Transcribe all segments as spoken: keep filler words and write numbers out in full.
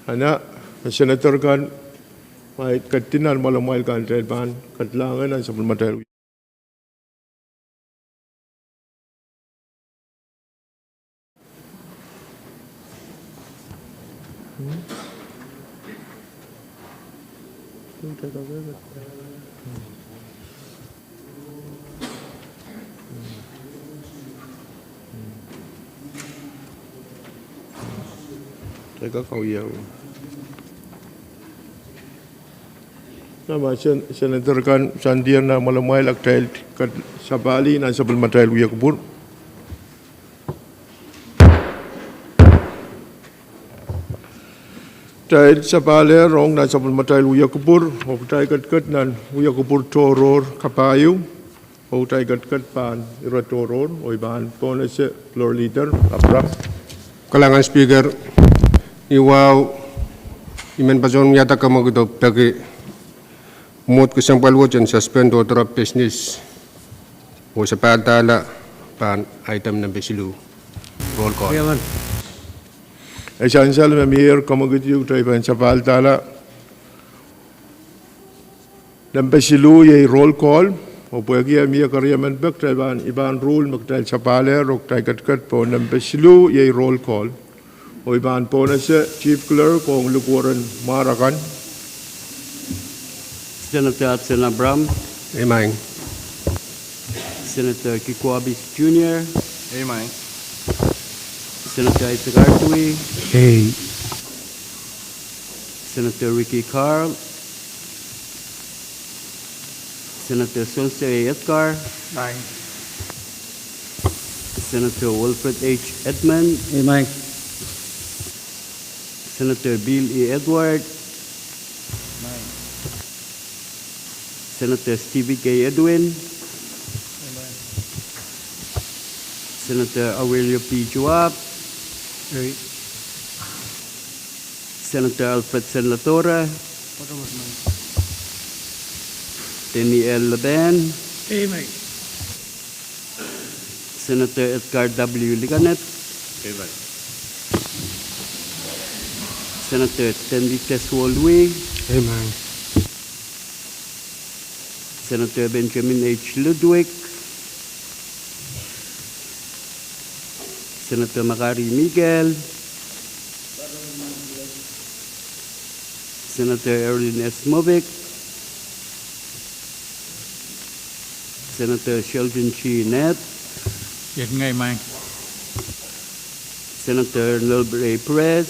Ana, senator kan, ma ketido nan mwoalamwail kan, kitail pahn ketido nan sapwellimatail Senator kan sandier nan mwoalamwail, a kitail kat sapali nan sapwellimatail wiekupwur. Kitail sapahl rong nan sapwellimatail wiekupwur, oh kitail ketiket nan wiekupwur tohrohr kapahieu, oh kitail ketiket pahn ire tohrohr, oh I pahn pohnese floor leader, Abraham. Kalahngan Speaker, ni wahu, I men patohwan wiahda kamwekid oh peki mwuhd kesempwal wet en suspend order of business, oh sapahl dahla pahn item nempe siluh. Roll call. E sansal me mier kamwekid ieu kitail pahn sapahl dahla. Nempe siluh iei roll call, oh pwehki e mie keriemen pek kitail pahn, I pahn rule me kitail sapahl rong kitail ketiket pohn nempe siluh iei roll call. Oh I pahn pohnese Chief Clerk ong likwer en mwar akan. Senator Hudson Abraham. Amen. Senator Kikwabi Junior. Amen. Senator Isaac Artui. Aye. Senator Ricky Carl. Senator Sons A. Edgar. Aye. Senator Wilfred H. Edmund. Amen. Senator Bill E. Edward. Aye. Senator Stephen K. Edwin. Aye. Senator Aurelio P. Joab. Aye. Senator Alfred Senlatore. Aye. Denny L. Laban. Aye. Senator Edgar W. Liganet. Aye. Senator Stanley Teswolwi. Aye. Senator Benjamin H. Ludwig. Senator Makari Miguel. Senator Erin S. Movic. Senator Sheldon G. Nett. Aye. Senator Nelbert A. Perez.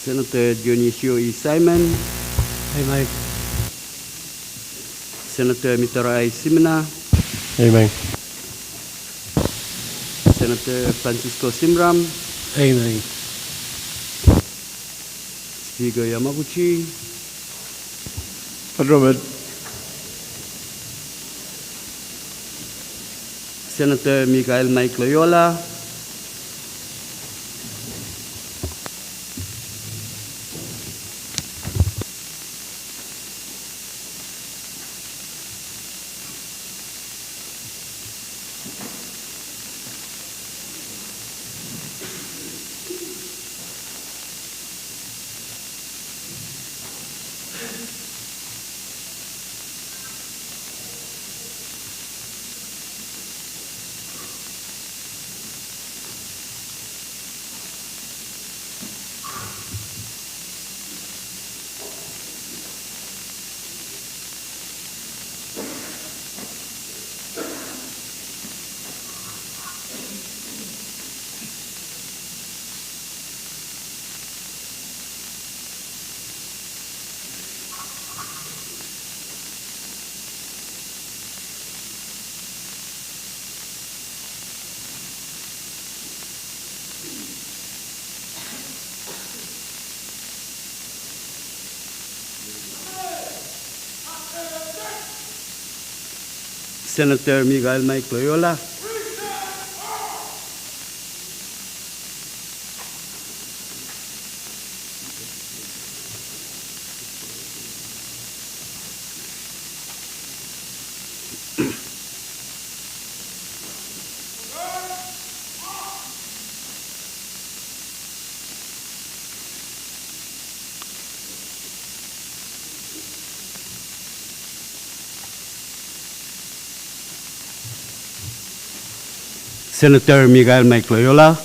Senator Dionisio E. Simon. Aye. Senator Mitara I. Simina. Aye. Senator Francisco Simram. Aye. Speaker Yamaguchi. Senator Michael Mike Loyola. Senator Michael Mike Loyola. Senator Michael Mike Loyola.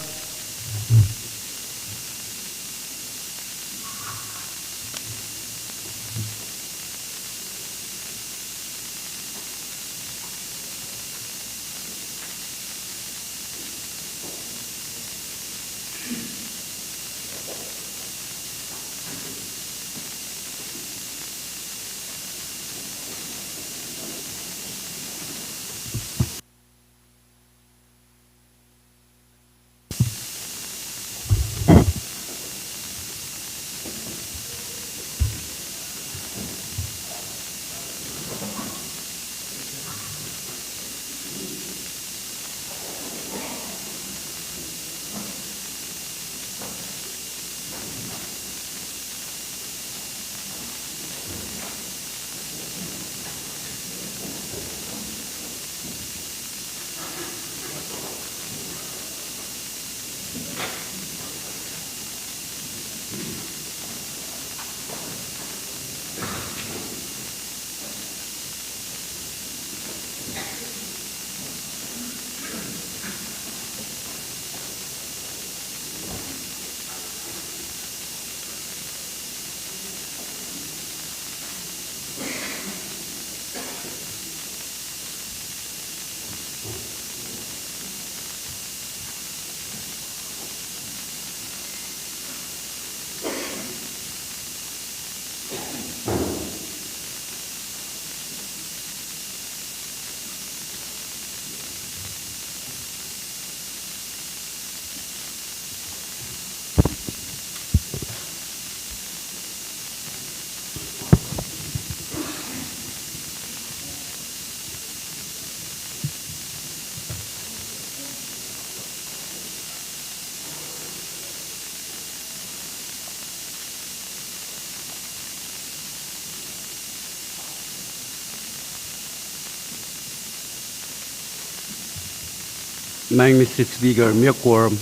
Maing Mister Speaker, mie quorum.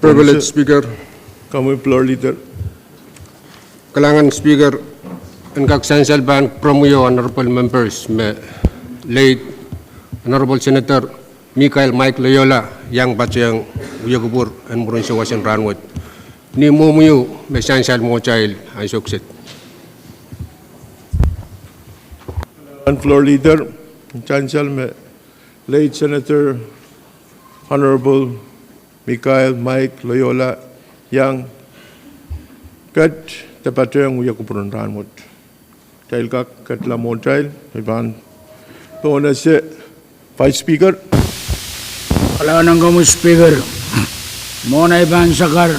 Privilege Speaker. Komwi Floor Leader. Kalahngan Speaker, en kak sansal pahn pwurehng Honorable Members me late Honorable Senator Michael Mike Loyola iang patehng wia kupwur en mwurin souwas en rahnwet. Ni mwohmwi me sansal mwohtail ansou kiset. Floor Leader, sansal me late Senator Honorable Michael Mike Loyola iang ket de patehng wia kupwur en rahnwet. Kitail kak ketla mwohtail, I pahn pohnese Vice Speaker. Kalahngan ong komwi Speaker, mwohn ei pahn sakar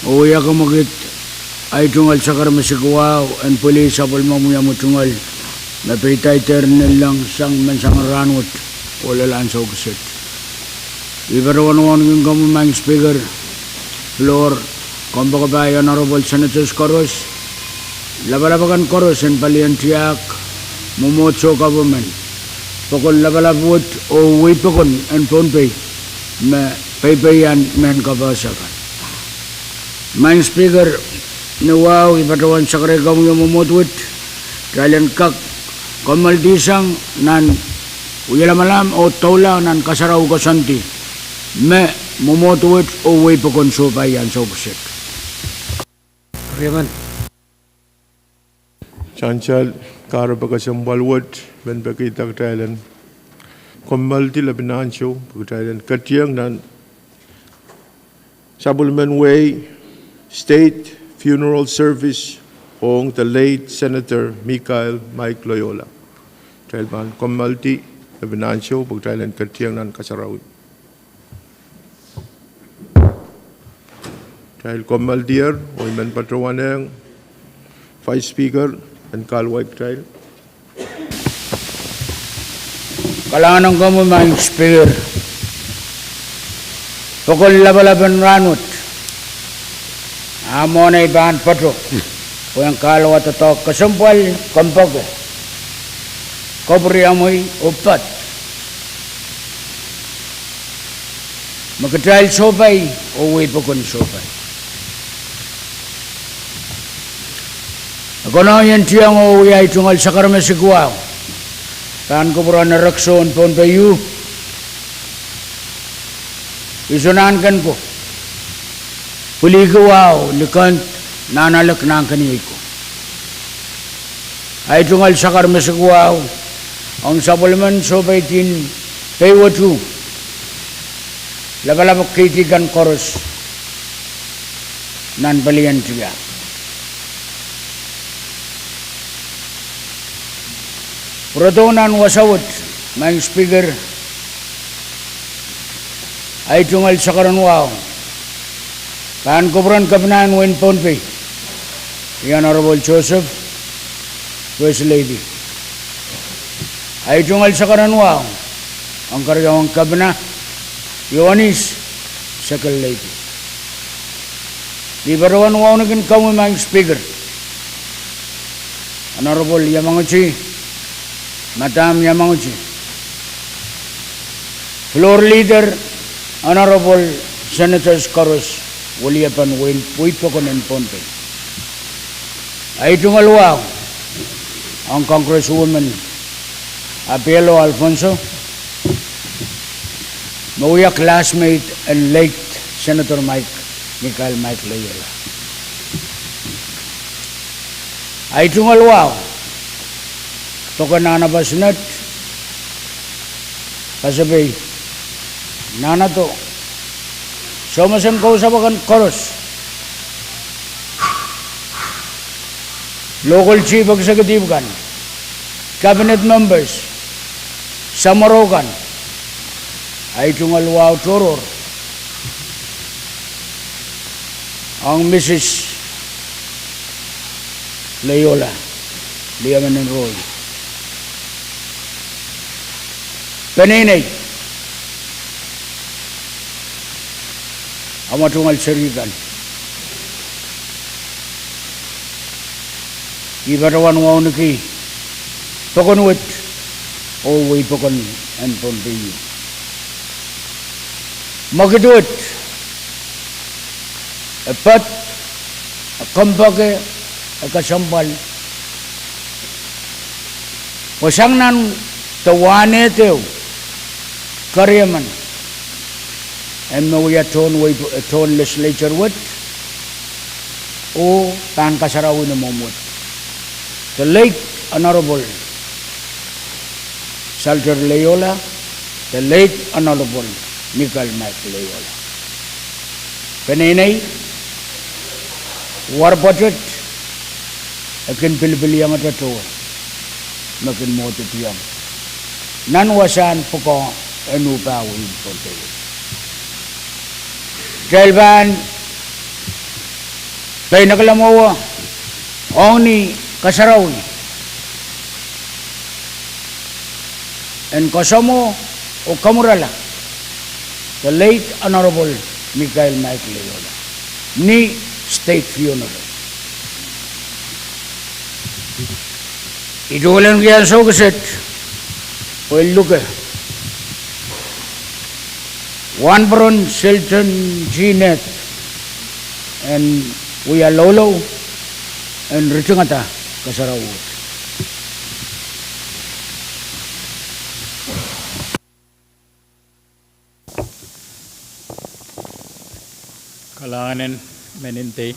oh wia komwekid ei tungoal sakar me sikiwahu en pwilih sapwellimomwi omwi tungoal me peidaidehr ni leng sang menseng en rahnwet oh lel ansou kiset. I patohwan wauneki komwi Maing Speaker, Floor, kompoakepahi Honorable Senators koaros, lapalap akan koaros en palien tiahk, mwomwohdiso, government, pokon lapalap wet oh wehi pokon en Pohnpei me peipeian mehn koapohse kan. Maing Speaker, ni wahu I patohwan sakarehki komwi oh mwomwohd wet, kitail en kak kommoaldihsang nan wialamalam oh doula nan kasarawi koasoandi me mwomwohd wet oh wehi pokon sohpai ansou kiset. Sansal kahrepe kesempwal wet, men pekihda kitail en kommoaldi lepin ansou pwe kitail en ketieng nan sapwellimen wehi, state funeral service ong the late Senator Michael Mike Loyola. Kitail pahn kommoaldi lepin ansou pwe kitail en ketieng nan kasarawi. Kitail kommoaldier, oh I men patohwanehng Vice Speaker en kahluwa kitail. Kalahngan ong komwi Maing Speaker, pokon lapalap en rahnwet, a mwohn ei pahn patohwan kahluwa doadoahk kesempwal, kompoake, kapwuriamwei oh poad me kitail sohpai oh wehi pokon sohpai. Konoiehn tiong oh wia ei tungoal sakar me sikiwahu pahn kupwuren erekiso en Pohnpei U. Iso nahnken ko, pwiliki wahu ni kehn nahnalek nahnken iei ko. Ei tungoal sakar me sikiwahu ong sapwellimen sohpeidien Peiwetu, lapalap keidi kan koaros nan pelien tiahk. Pwurodo nan wasa wet, Maing Speaker, ei tungoal sakar en wahu pahn kupwuren Kepina en wehin Pohnpei, the Honorable Joseph First Lady. Ei tungoal sakar en wahu ong keriaun Kepina, Ioanis Second Lady. Ni patohwan wauneki komwi, Maing Speaker, Honorable Yamaguchi, Madam Yamaguchi, Floor Leader, Honorable Senators koaros, weliepen wehi pokon en Pohnpei. Ei tungoal wahu ong Congresswoman Abielo Alfonso, me wia classmate en late Senator Mike, Michael Mike Leiola. Ei tungoal wahu pokon Nahna Pasinet, Pasapei, Nahna Doh, Soumesen Kousapw akan koaros, local chief executive kan, cabinet members, samworo kan. Ei tungoal wahu tohrohr ong Mrs Leiola, Liamenin Roy, peneinei, ahmw tungoal seri kan. I patohwan wauneki pokon wet oh wehi pokon en Pohnpei. Mwekid wet, e ped, e kompoake, e kesempwal, pwe sang nan de wahnehde ehu keriemen en me wia tohn wehi, tohn legislature wet oh pahn kasarawi ni mwomw wet, the late Honorable Salter Leiola, the late Honorable Michael Mike Leiola. Peneinei, war pwoatet, e kin pilipiliengete towe me kin mwohditiong nan wasahn pwukoa en uhpah wehin Pohnpei. Kitail pahn peinekala mwowe ong ni kasarawi en koasoamwo oh kamwurala the late Honorable Michael Mike Leiola ni state funeral. I tohlenki ansou kiset pwe luke wahnpoaron Selton G. Neth en wia loulou en ritingada kasarawi wet. Kalahngan en meninned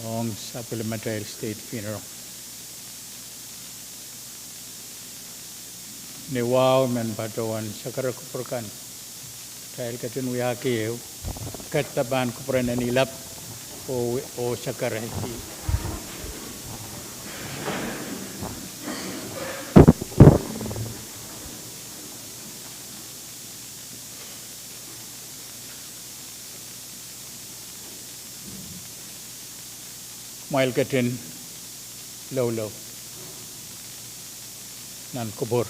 ong sapwellimatail state funeral. Ni wahu men patohwan sakara kupwur kan, kitail ketin wiahki ehu, kitail pahn kupwuren en ilap oh, oh sakara. Kumwail ketin loulou nan kupwur,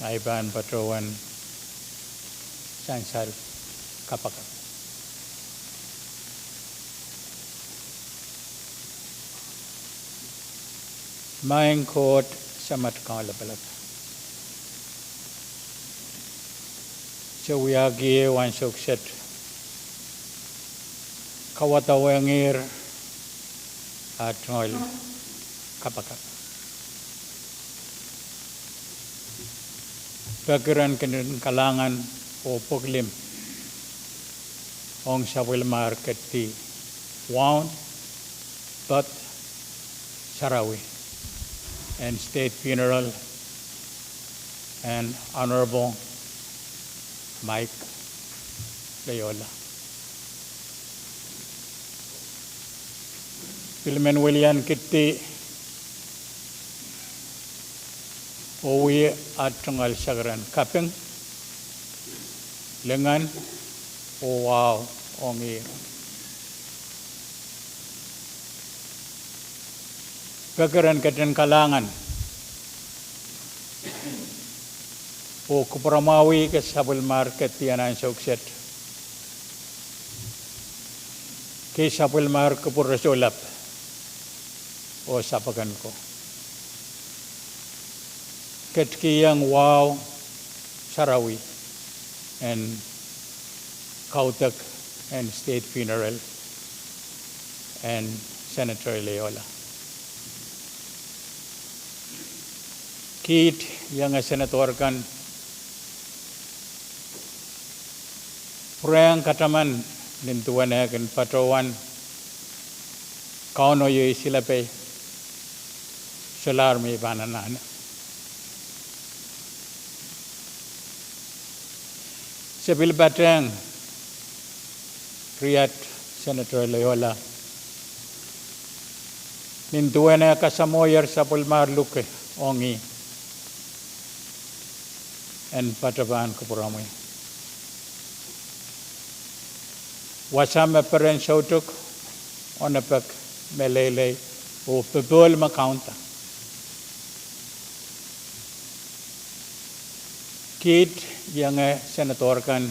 ahi pahn patohwan sansal kapakap. Maing Koht Samat Kaunlapalap, se wiahki ehu ansou kiset, kawadawehng ihr Tungoal kapakap. Peki ren ketin kalahngan oh pweklim ong sapwellimahr ketdi waun, Ped, Sarawi, en State Funeral en Honorable Mike Leola. Pil men wilian kiddi oh wia at tungoal sakaradahn kaping, lingan, oh wahu ong ih. Peki ren ketin kalahngan oh kupwuramwahwih sapwellimahr ketdi anahn Soukset, kei sapwellimahr kupwur rosohlap oh sapwokon ko. Ketikihong wahu sarawi en kaudok en State Funeral en Senator Leola. Kiht ienge senator kan pwurehng kataman nin duwen eh kin patohwan Kauno iei silepe, solahr me I pahn anahne. Se pil patehng riat Senator Leola nin duwen eh kasamwohier sapwellimahr luke ong ih en patopahn kupwuromwi. Wasa me peren soutuk, onepek, meleilei, oh popohl me kaunda. Kiht ienge senator kan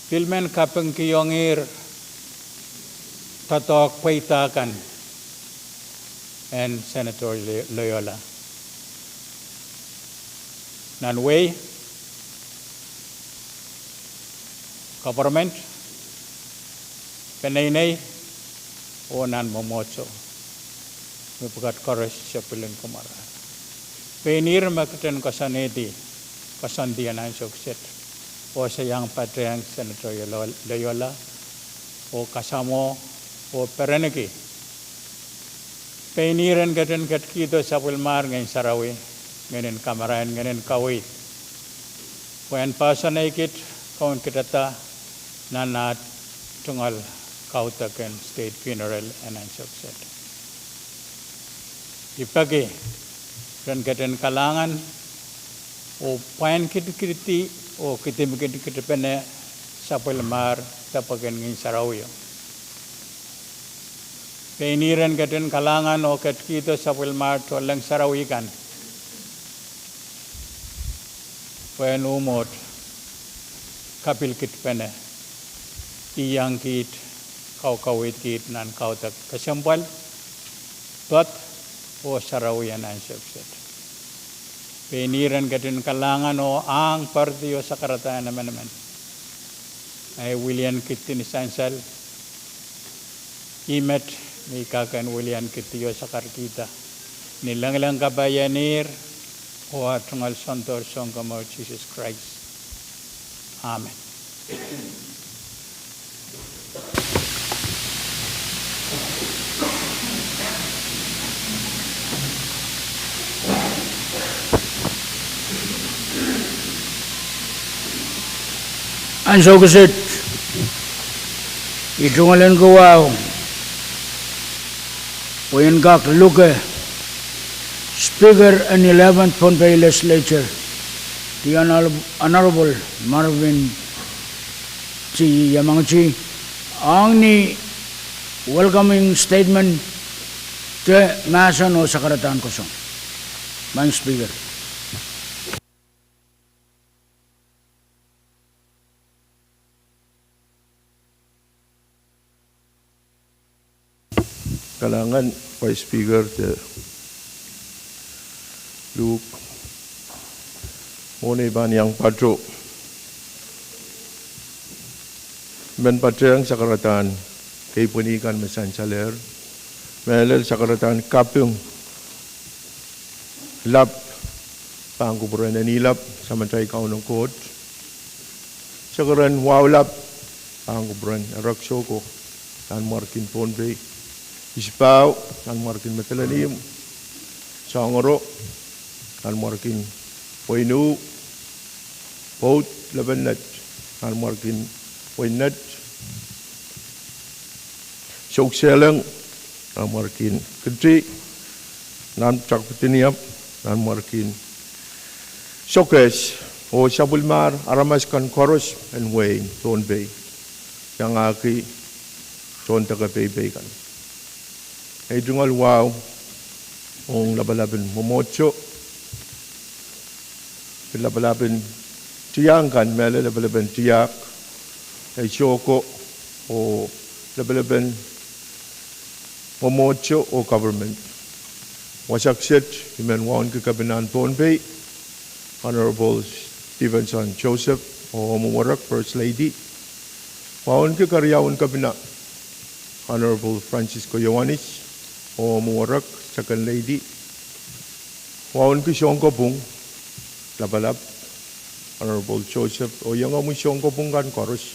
pil men kapingkihongehr doadoahk pweida kan en Senator Le-, Leola. Nan wehi, koperment, peneinei, oh nan mwomwohdiso, mepwukat koaros se pil kin kumwarail. Pein ihr me ketin koasoanehdi koasoandi anahn Soukset, oh se iang patehng Senator Leola oh kasamwo oh pereniki. Pein ihr en ketin ketikihdo sapwellimahr Ngehn Sarawi, Ngehn en Kamarain, Ngehn en Kaweid, pwehn poahsoanehkit, kaunkitda nan at tungoal kaudok en State Funeral anahn Soukset. I peki ren ketin kalahngan oh pwain kidikididi oh kidimkidikidipene sapwellimahr depwekin Ngehn Sarawio. Pein ihr en ketin kalahngan oh ketikihdo sapwellimahr tohnleng sarawi kan pwehn mwomwohd kapilkidpene, iang kiht, kaukaweid kiht nan kaudok kesempwal, Ped, oh Sarawi anahn Soukset. Pein ihr en ketin kalahngan oh ahng poaridi oh sakarada en emenemen. Ei wilian kiddi ni sansal, ih met me I kak en wilian kiddi oh sakarkihda, ni lengleng kapai en ihr oh at tungoal Soundoar Sounkomour Sises Krais. Amen. Ansou kiset, I tungoal en kawahu pwe I en kak luke Speaker en eleventh Pohnpei Legislature, the Honorable, Honorable Marvin T. Yamangchi, ong ni welcoming statement de mahsen oh sakaradahn kosong. Madam Speaker. Kalahngan Vice Speaker de Luhk, mwohn ei pahn iang pato, I men patehng sakaradahn keipweni kan me sansalehr, Mehlel sakaradahn kaping lap, pahn kupwuren Ehnilap, Samatail Kauno Koht. Sakaradahn wahu lap, pahn kupwuren Erekiso ko, nanmwarkin Pohnpei. Isipahu, nanmwarkin Madolenihmw. Soahngoro, nanmwarkin Wein Uu. Pwoud Lepennet, nanmwarkin Wein Nett. Soukseleng, nanmwarkin Kiti. Nan Takpwitiniap, nanmwarkin Sokehs. Oh sapwellimahr aramas kan koaros en wehin Pohnpei, iangahki tohn deke peipei kan. Ei tungoal wahu ong lapalap en mwomwohdiso, lapalap en tiahk kan, mehlel lapalap en tiahk, ei soko, oh lapalap en mwomwohdiso oh government. Wasa kiset I men wauneki Kepinahn Pohnpei, Honorable Stevenson Joseph, oh mwo werek First Lady. Wauneki keriaun Kepina, Honorable Francisco Ioanis, oh mwo werek Second Lady. Wauneki sounkopwung lapalap, Honorable Joseph, oh iengomwi sounkopwung kan koaros.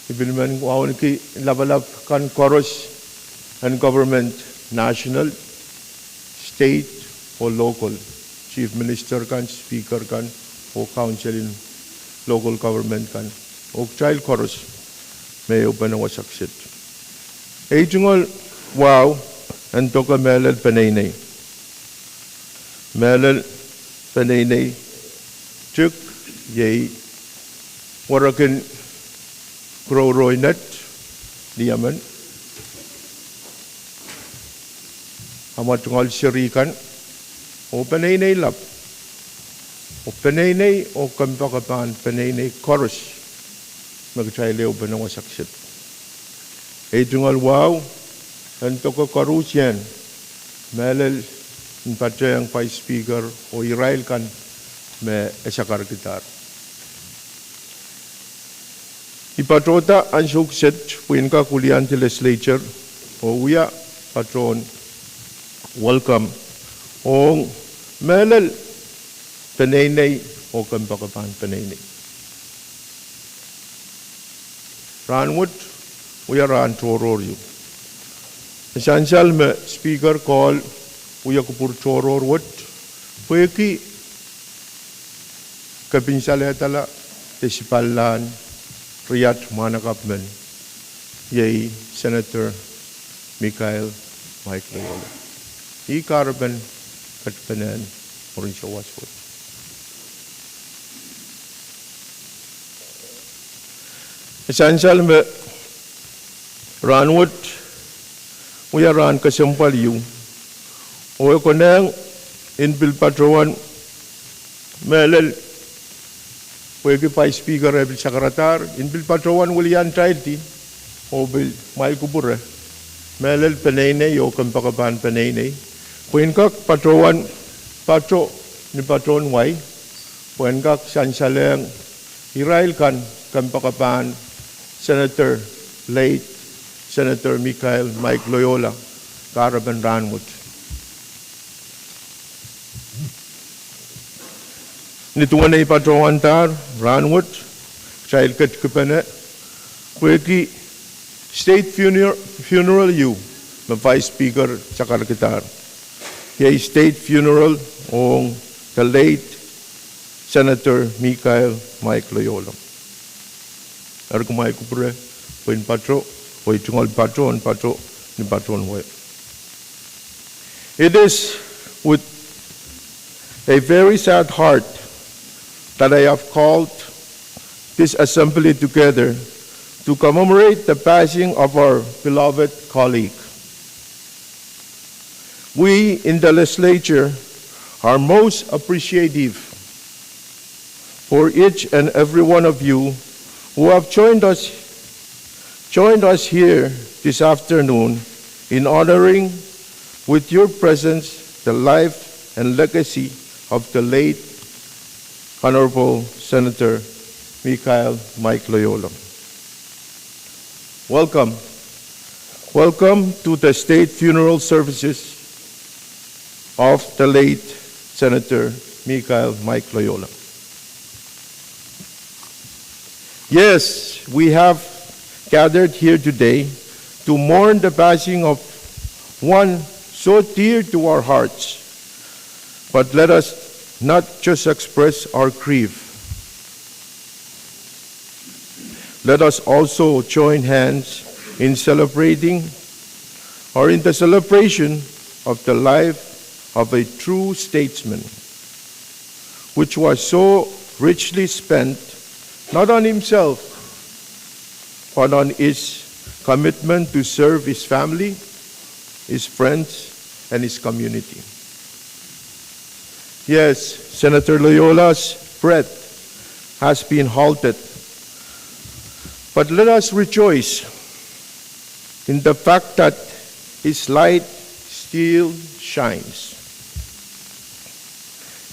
I pil men wauneki lapalap kan koaros en government, national, state oh local, chief minister kan, speaker kan, oh council en local government kan, oh kitail koaros me ehupene wasa kiset. Ei tungoal wahu en doke mehlel peneinei. Mehlel peneinei tik, iei werek en Kurouroi Nett, lih emen, amwa tungoal seri kan, oh peneinei lap, oh peneinei oh kompoakepahn peneinei koaros me kitail ehupene wasa kiset. Ei tungoal wahu en doke koaruhsie, mehlel en patehng Vice Speaker oh irail kan me e sakarkidahr. I patohda ansou kiset pwehn kak wiliandi legislature oh wia patohwan welcome ong mehlel peneinei oh kompoakepahn peneinei. Rahnwet wia rahn tohrohr ieu. E sansal me Speaker kohl wia kupwur tohrohr wet pwehki kepin salehdala de sipahlahn riat mwahnakapw men, iei Senator Mikael Mike Loyola. Ih kahrepen ketikipene mwurin souwas wet. E sansal me rahnwet wia rahn kesempwal ieu, oh e konehng en pil patohwan mehlel, pwehki Vice Speaker e pil sakaradahr, en pil patohwan wilian taildi oh pil mwail kupwure mehlel peneinei oh kompoakepahn peneinei, pwehn kak patohwan pato ni patohwan wai, pwehn kak sansalehng irail kan kompoakepahn Senator, late Senator Mikael Mike Loyola, kahrepen rahnwet. Ni duwen ei patohwandahr rahnwet, kitail ketikipene pwehki state funer-, funeral ieu me Vice Speaker sakarkidahr, iei state funeral ong the late Senator Mikael Mike Loyola. Eri kumwail kupwure pwehn pato, oh ei tungoal pato en pato ni patohwan wai. It is with a very sad heart that I have called this assembly together to commemorate the passing of our beloved colleague. We in the legislature are most appreciative for each and every one of you who have joined us, joined us here this afternoon in honoring with your presence the life and legacy of the late Honorable Senator Mikael Mike Loyola. Welcome. Welcome to the state funeral services of the late Senator Michael Mike Loyola. Yes, we have gathered here today to mourn the passing of one so dear to our hearts. But let us not just express our grief. Let us also join hands in celebrating, or in the celebration of the life of a true statesman, which was so richly spent, not on himself, but on his commitment to serve his family, his friends, and his community. Yes, Senator Loyola's breath has been halted, but let us rejoice in the fact that his light still shines.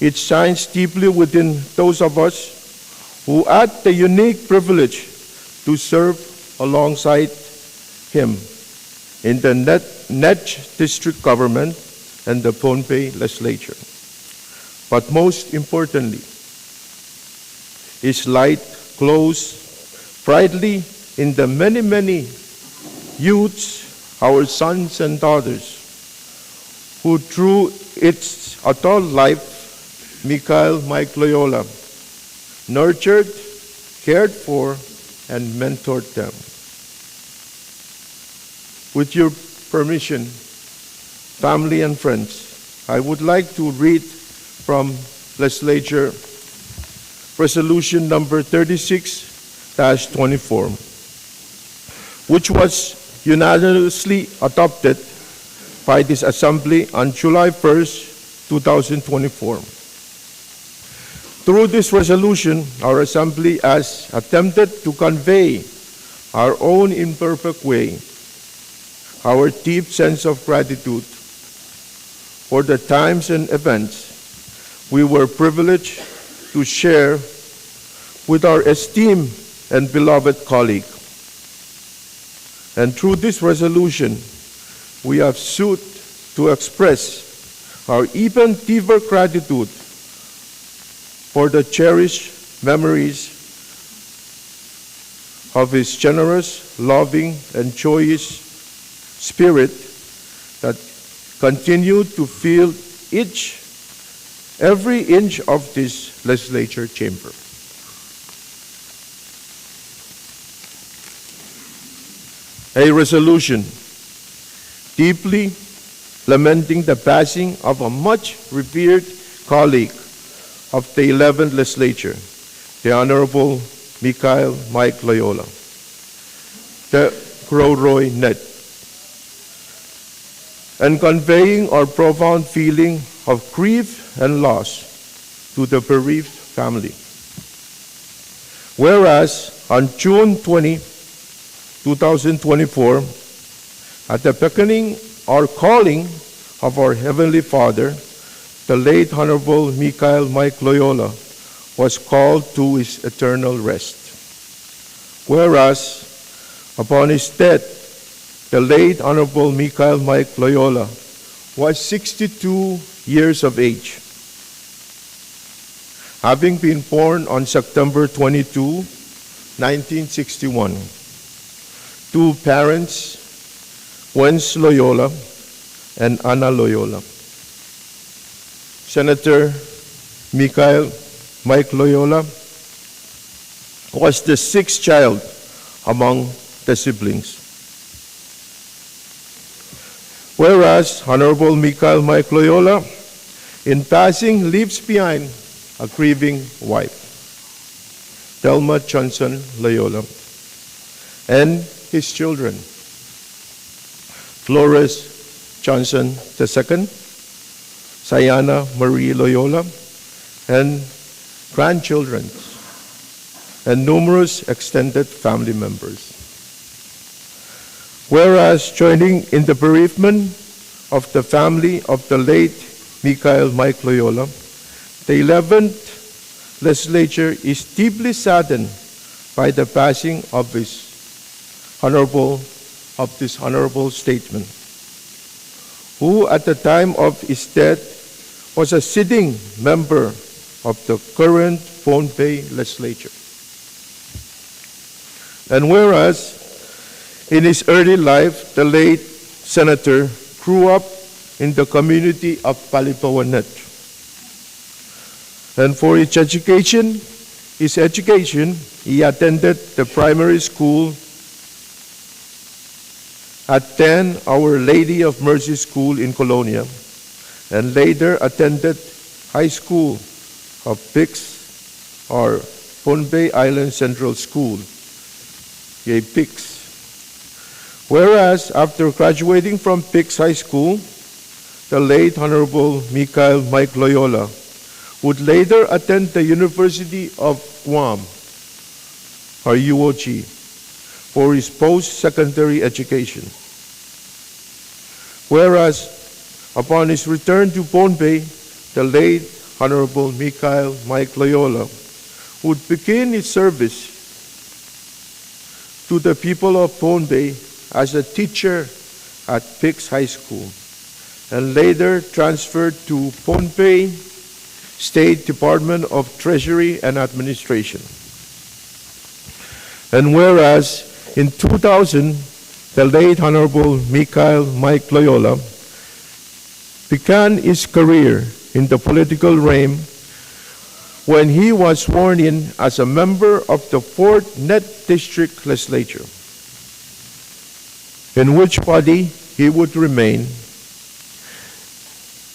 It shines deeply within those of us who had the unique privilege to serve alongside him in the Net-, Netsh District Government and the Pohnpei Legislature. But most importantly, his light glows brightly in the many, many youths, our sons and daughters, who through its adult life, Michael Mike Loyola nurtured, cared for, and mentored them. With your permission, family and friends, I would like to read from Legislature Resolution number thirty-six dash twenty-four, which was unanimously adopted by this Assembly on July first, two thousand twenty-four. Through this resolution, our Assembly has attempted to convey our own imperfect way our deep sense of gratitude for the times and events we were privileged to share with our esteemed and beloved colleague. And through this resolution, we have sought to express our even deeper gratitude for the cherished memories of his generous, loving, and joyous spirit that continue to fill each, every inch of this legislature chamber. A resolution deeply lamenting the passing of a much revered colleague of the eleventh Legislature, the Honorable Michael Mike Loyola, the Kroroi Net, and conveying our profound feeling of grief and loss to the bereaved family. Whereas on June twenty, two thousand twenty-four, at the beckoning or calling of our Heavenly Father, the late Honorable Michael Mike Loyola was called to his eternal rest. Whereas, upon his death, the late Honorable Michael Mike Loyola was sixty-two years of age, having been born on September twenty-two, nineteen sixty-one, to parents Wens Loyola and Anna Loyola. Senator Michael Mike Loyola was the sixth child among the siblings. Whereas Honorable Michael Mike Loyola, in passing, leaves behind a grieving wife, Thelma Johnson Loyola, and his children, Flores Johnson the second, Sayana Marie Loyola, and grandchildren, and numerous extended family members. Whereas, joining in the bereavement of the family of the late Michael Mike Loyola, the eleventh Legislature is deeply saddened by the passing of his Honorable of this honorable statesman, who at the time of his death was a sitting member of the current Pohnpei legislature. And whereas in his early life, the late senator grew up in the community of Palipowa Net. And for his education, his education, he attended the primary school at then Our Lady of Mercy School in Colonia, and later attended High School of PICS, or Pohnpei Island Central School, iei PICS. Whereas after graduating from PICS High School, the late Honorable Mikhail Mike Loyola would later attend the University of Guam, or U O G, for his post-secondary education. Whereas, upon his return to Pohnpei, the late Honorable Mikhail Mike Loyola would begin his service to the people of Pohnpei as a teacher at PICS High School, and later transferred to Pohnpei State Department of Treasury and Administration. And whereas in two thousand, the late Honorable Mikhail Mike Loyola began his career in the political realm when he was sworn in as a member of the fourth Net District Legislature, in which body he would remain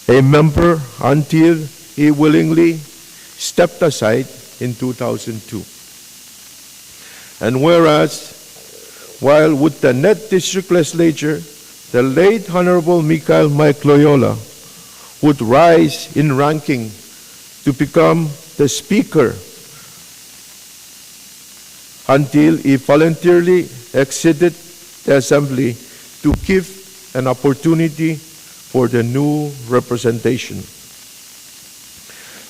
a member until he willingly stepped aside in two thousand two. And whereas, while with the Net District Legislature, the late Honorable Mikhail Mike Loyola would rise in ranking to become the Speaker until he voluntarily exited the Assembly to give an opportunity for the new representation.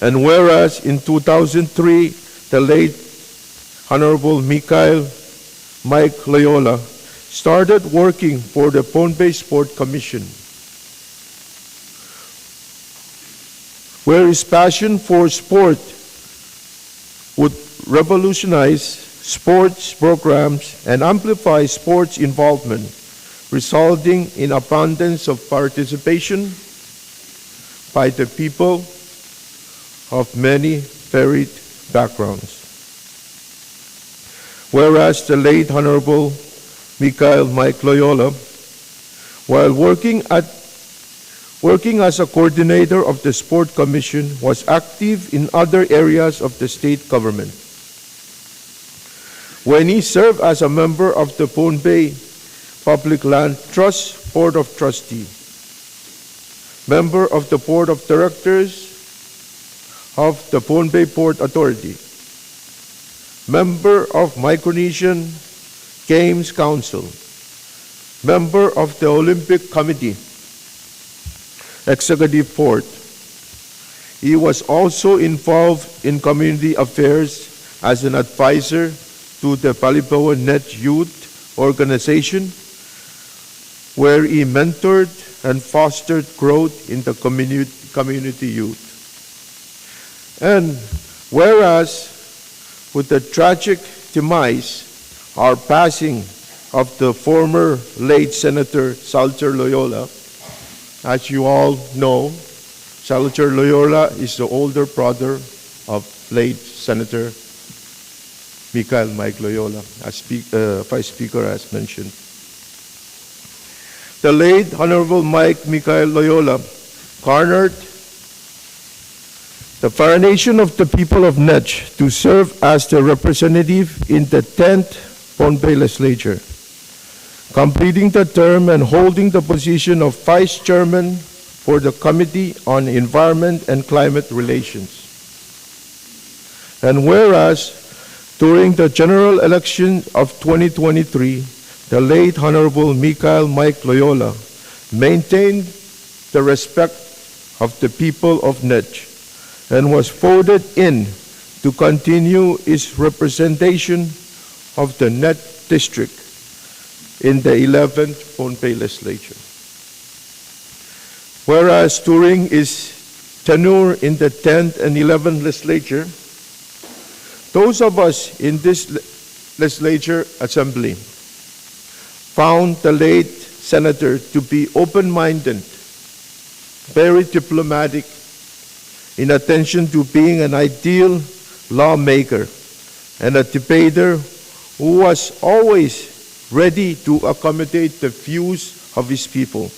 And whereas in two thousand three, the late Honorable Mikhail Mike Loyola started working for the Pohnpei Sport Commission, where his passion for sport would revolutionize sports programs and amplify sports involvement, resulting in abundance of participation by the people of many varied backgrounds. Whereas the late Honorable Mikhail Mike Loyola, while working at, working as a coordinator of the Sport Commission, was active in other areas of the state government. When he served as a member of the Pohnpei Public Land Trust Board of Trustee, member of the Board of Directors of the Pohnpei Port Authority, member of Micronesian Games Council, member of the Olympic Committee Executive Board. He was also involved in community affairs as an advisor to the Palipowa Net Youth Organization, where he mentored and fostered growth in the communi-, community youth. And whereas, with the tragic demise or passing of the former late Senator Salter Loyola, as you all know, Salter Loyola is the older brother of late Senator Mikhail Mike Loyola, as spe-, uh, Vice Speaker has mentioned. The late Honorable Mike Mikhail Loyola garnered the vocation of the people of Net to serve as their representative in the tenth Pohnpei Legislature, completing the term and holding the position of Vice Chairman for the Committee on Environment and Climate Relations. And whereas, during the general election of twenty twenty-three, the late Honorable Mikhail Mike Loyola maintained the respect of the people of Net and was voted in to continue his representation of the Net District in the eleventh Pohnpei Legislature. Whereas during his tenure in the tenth and eleventh Legislature, those of us in this le-, Legislature Assembly found the late senator to be open-minded, very diplomatic, in addition to being an ideal lawmaker and a debater who was always ready to accommodate the views of his people,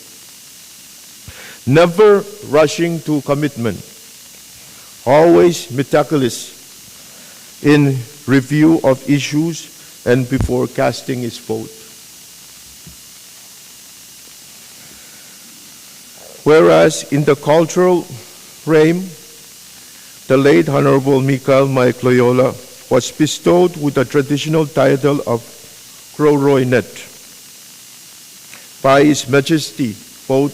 never rushing to commitment, always meticulous in review of issues and before casting his vote. Whereas in the cultural realm, the late Honorable Michael Mike Loyola was bestowed with the traditional title of Kororoinet by His Majesty Pope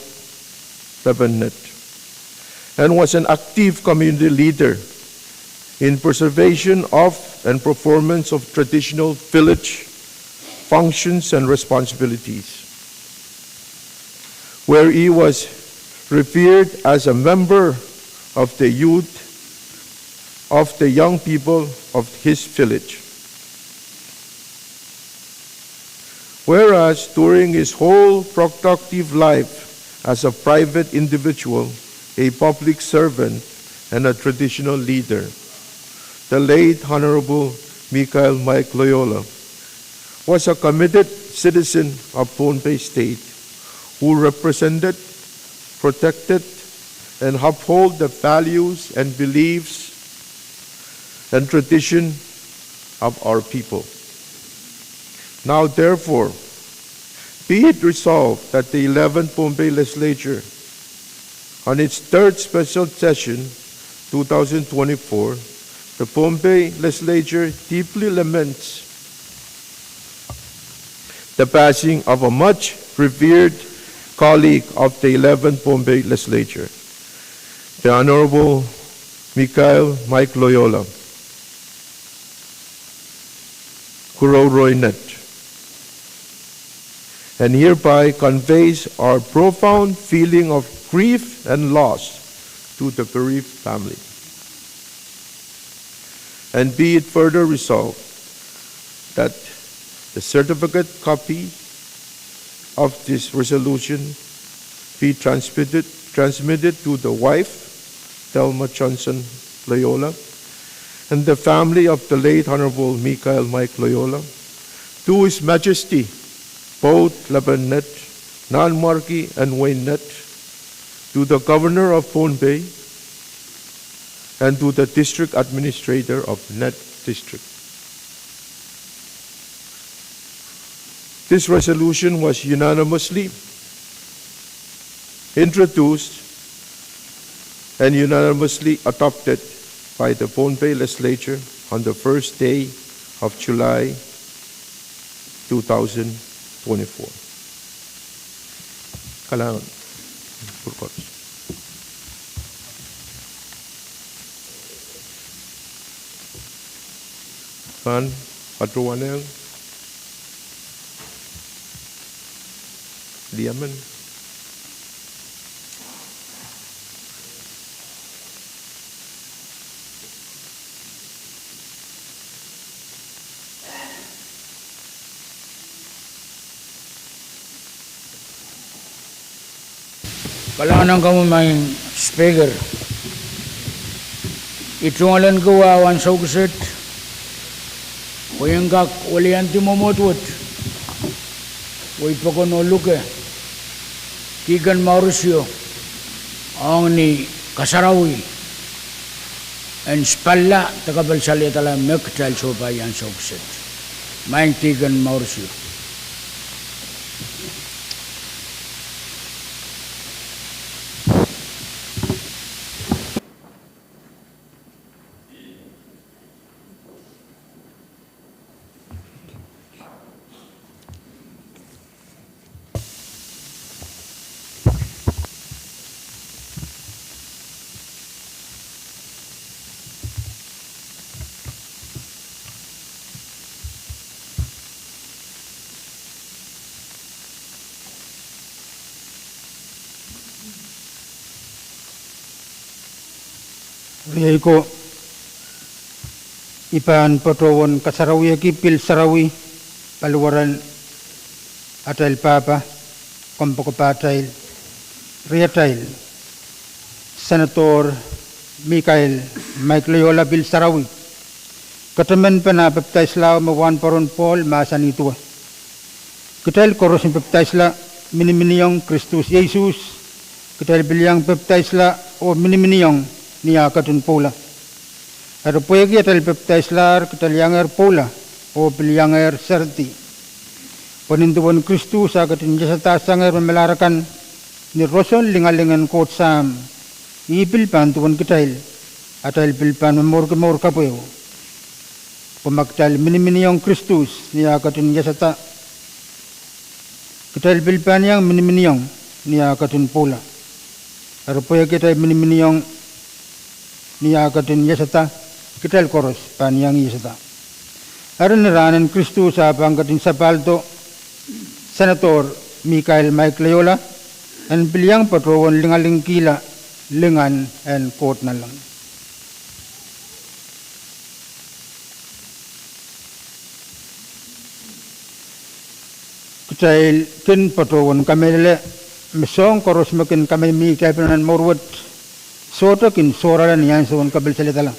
Leben Nett, and was an active community leader in preservation of and performance of traditional village functions and responsibilities, where he was revered as a member of the youth, of the young people of his village. Whereas during his whole productive life as a private individual, a public servant, and a traditional leader, the late Honorable Michael Mike Loyola was a committed citizen of Pohnpei State who represented, protected, and uphold the values and beliefs and tradition of our people. Now, therefore, be it resolved that the eleventh Pohnpei Legislature, on its third special session, two thousand twenty-four, the Pohnpei Legislature deeply laments the passing of a much revered colleague of the eleventh Pohnpei Legislature, the Honorable Michael Mike Loyola Kororoinet, and hereby conveys our profound feeling of grief and loss to the bereaved family. And be it further resolved that the certificate copy of this resolution be transmitted, transmitted to the wife, Thelma Johnson Loyola, and the family of the late Honorable Michael Mike Loyola, to His Majesty Pope Leben Nett, Nanmwarki and Wayne Nett, to the Governor of Pohnpei, and to the District Administrator of Nett District. This resolution was unanimously introduced and unanimously adopted by the Pohnpei Legislature on the first day of July two thousand twenty-four. Kalahngan. Pahn patohwanehng Liamen. Kalahngan ong komwi Madam Speaker. I tungoal en kawahwan ansou kiset, pwe I en kak weliandi mwomwohd wet, wei pokon oh luke Deacon Maurizio ong ni kasarawi en sapwalla de kapelsaliadala me kitail sohpai ansou kiset. Maing Deacon Maurizio. Riei ko, I pahn patohwan kasarawieki pil sarawi paliwaren atail pahpa, kompoakepahtail, riatail Senator Michael Mike Loyola pil sarawi. Ketemen pen ah pepdaislaho me wahnpoaron Pohl mahsanih duwe: Kitail koaros me pepdaisla miniminiong Kristus Sises, kitail pil iang pepdaisla oh miniminiong ni ah ketin pwoula. Eri pwehki atail pepdaislahr, kitail iangehr pwoula oh pil iangehr seridi. Pwe nin duwen Kristus ah ketin iasada sangehr me melahr akan ni roson lingaling en Koht Sahm, ih pil pahn duwen kitail, atail pil pahn momourki mour kapweo. Pwe ma kitail miniminiong Kristus ni ah ketin iasada, kitail pil pahn iang miniminiong ni ah ketin pwoula. Eri pwehki atail miniminiong ni ah ketin iasada, kitail koaros pahn iang iasada. Eri ni rahnen Kristus ah pahn ketin sapahldo, Senator Michael Mike Loyola en pil iang patohwan lingalingkihla lingan en Koht nanleng. Kitail kin patohwan kamehlele me soahng koaros me kin kamehmihte nan mour wet sohte kin sohrala ni ansou en kapilseledala.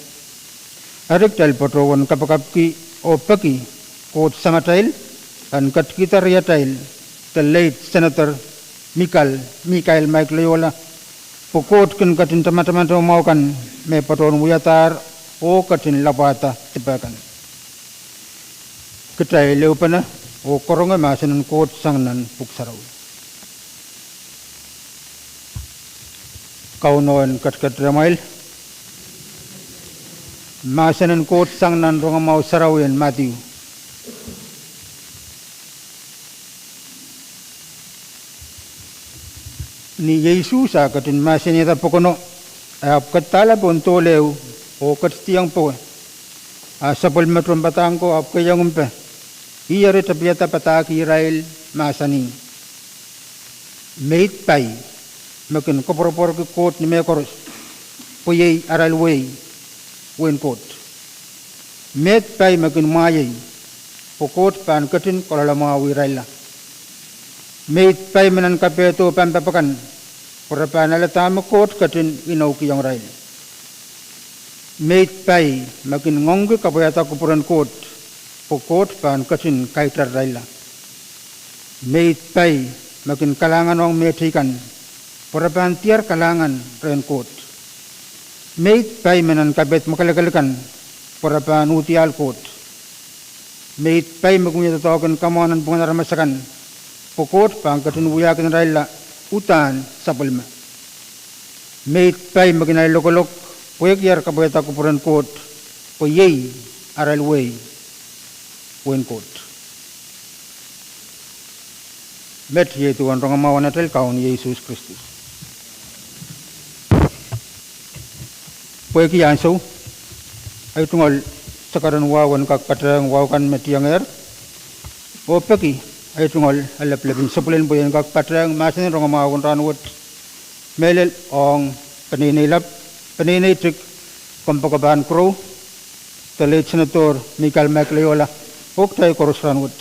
Eri kitail patohwan kapakapki oh peki Koht Samatail en ketkihda riatail, the late Senator Michael, Michael Mike Loyola, pwe Koht kin ketin tamataman mwahu kan me patohwan wiadahr oh ketin lapwada dipe kan. Kitail ehupene oh karonge mahsen en Koht sang nan Pwuhk Sarawi. Kauno en ketiket rehmwail. Mahsen en Koht sang nan rongamwahu sarawi en Madiu. Ni Sises ah ketin mahsanihada pokono, e ahpw kadala pohn dohl ehu oh ketidiong powe. A sapwellime tohnpadahk ko ahpw keiong mpe. Ih eri tapihada padahk irail, mahsanih: Meid pai me kin koapworopworki Koht ni mehkoaros, pwe iei arail wehi, wehin Koht. Meid pai me kin mwahngih, pwe Koht pahn ketin koaloalamwahwih irailla. Meid pai me nan kapehdo pampap akan, pwe re pahn ale dahme Koht ketin inoukihong irail. Meid pai me kin ngoangki kapwaiada kupwuren Koht, pwe Koht pahn ketin kaitar irailla. Meid pai me kin kalahngan ong mehteikan, pwe re pahn diar kalahngan rehn Koht. Meid pai me nan kapehd mwakelekel kan, pwe re pahn uhdiahl Koht. Meid pai me kin wia doadoahk en kamwahu nanpwungen aramas akan, pwe Koht pahn ketin wiahkin irailla uhdahn sapwellime. Meid pai me kin ahi lokolok, pwehki ar kapwaiada kupwuren Koht, pwe iei arail wehi, wehin Koht. Met iei duwen rongamwahu en atail Kaun Sises Kristus. Pwehki ansou, ahi tungoal sakaren wahu en kak patehng wahu kan me tiengehr, oh peki ahi tungoal leplepin sapwelin pwe en kak patehng mahsen en rongamwahu en rahnwet, mehlel ong peneinei lap, peneinei tik, kompoakepahn Crow, the late Senator Michael Mike Loyola, oh kitail koaros rahnwet.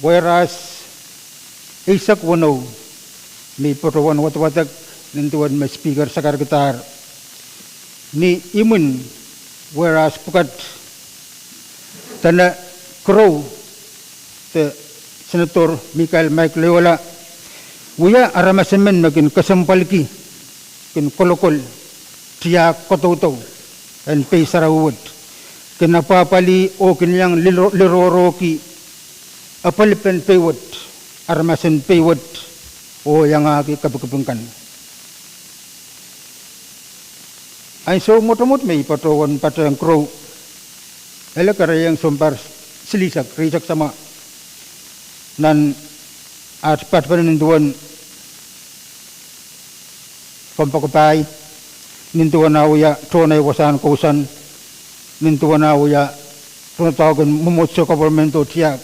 Whereas eisek weneu me I patohwan wadawadek nin duwen me Speaker sakarkidahr, ni imwin whereas pwukat, dene Crow, the Senator Michael Mike Loyola wia aramas emen me kin kesempwalki, kin kolokol tiahk kodoudou en pei sarawi wet, kin apwahpwalih oh kin iang liro-, lirohrohki apwalipen pei wet, aramasen pei wet, oh iangahki kepikipik kan. Ansou mwotomwot me I patohwan patehng Crow, ele kereieng sounpar silihsek, rieisek samwa, nan aht patpene nin duwen kompoakepahi, nin duwen ah wia tohn ahi wasahn kousoan, nin duwen ah wia tohndoadoahk en mwomwohdiso, government oh tiahk.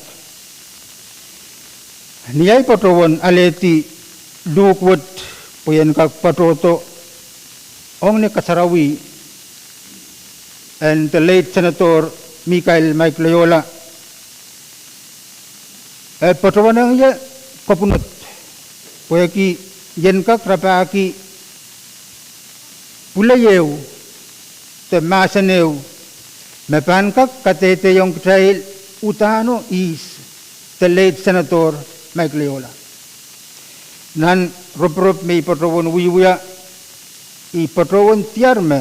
Ni ahi patohwan alehdi luhk wet pwe ien kak patohdo ong ni kasarawi en the late Senator Mikael Mike Loyola. E patohwanehng ie kapwunod pwehki ien kak rapahki pwulei ehu de mahsen ehu me pahn kak kadehdehiong kitail udahno ihs the late Senator Mike Loyola. Nan roporop me I patohwen wiewia, I patohwen diar me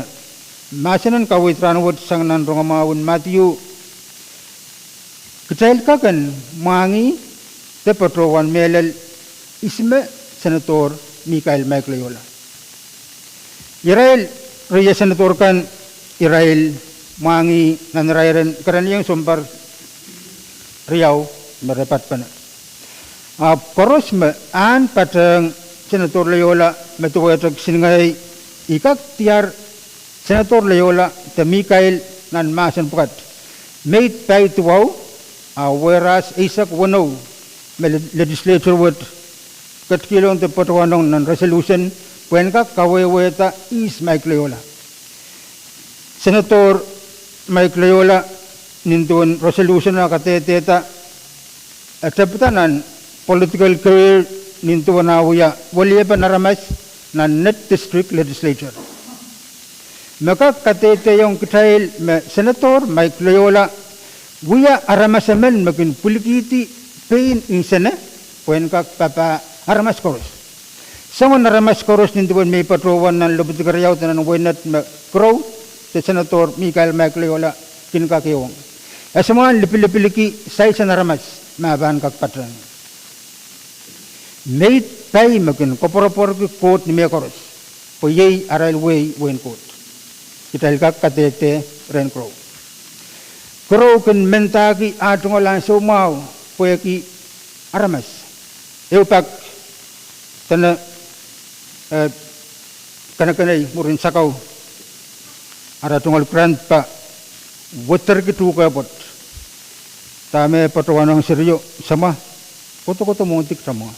mahsen en kaweid rahnwet sang nan rongamwahu en Madiu, kitail kak en mwahngih de patohwan mehlel ihs me Senator Mikael Mike Loyola. Irail riei senator kan, irail mwahngih nan irairen kerenieng sounpar riau me re patpene. Ahpw koaros me ahn patehng Senator Loyola me duwehte kisin ngehi, I kak diar Senator Loyola de Mikael nan mahsen pwukat. Meid pai duwau, a weras eisek weneu me le-, legislature wet ketikihong de patohwanong nan resolution pwehn kak kawehwehda ihs Mike Loyola. Senator Mike Loyola, nin duwen resolution a kadehdehda, e tepida nan political career nin duwen ah wia weliepen aramas nan Nett District Legislature. Me kak kadehdehiong kitail me Senator Mike Loyola wia aramas emen me kin pwilikihdi pein insene pwehn kak papah aramas koaros. Soangen aramas koaros nin duwen me I patohwan nan lopwudikeriau de nan wehin Nett me Kirou de Senator Mikael Mike Loyola kin kak ehuong. E soangen lipilipilki size en aramas me pahn kak patehng. Meid pai me kin koapworopworki Koht ni mehkoaros, pwe iei arail wehi wehin Koht. Kitail kak kadehde rehn Kirou. Kirou kin mendahki ah tungoal ansou mwahu pwehki aramas. Ehu pak dene, eh, kenekenei mwurin sakau, ara tungoal grandpa wederki tuhke pwoat. Dahme patohwanong serio, samwa, kodokodo mwohn dihk samwa.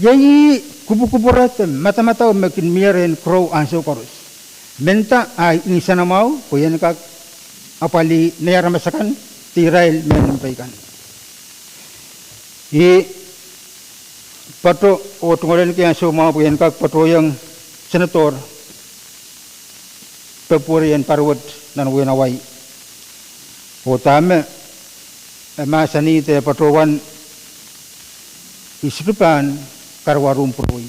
Iei kupwukupwure de madamadau me kin mie rehn Kirou ansou koaros. Menda ahi nsenamwahu pwe ien kak apwalih nei aramas akan de irail mehn mpei kan. I patoh oh tungoal ahneki ansou mwahu pwe ien kak patohweiong Senator Pebruari en pahr wet nan wehin Hawaii. Oh dahme e mahsanih de patohwan, I sohte pahn karawarohng pwurewei.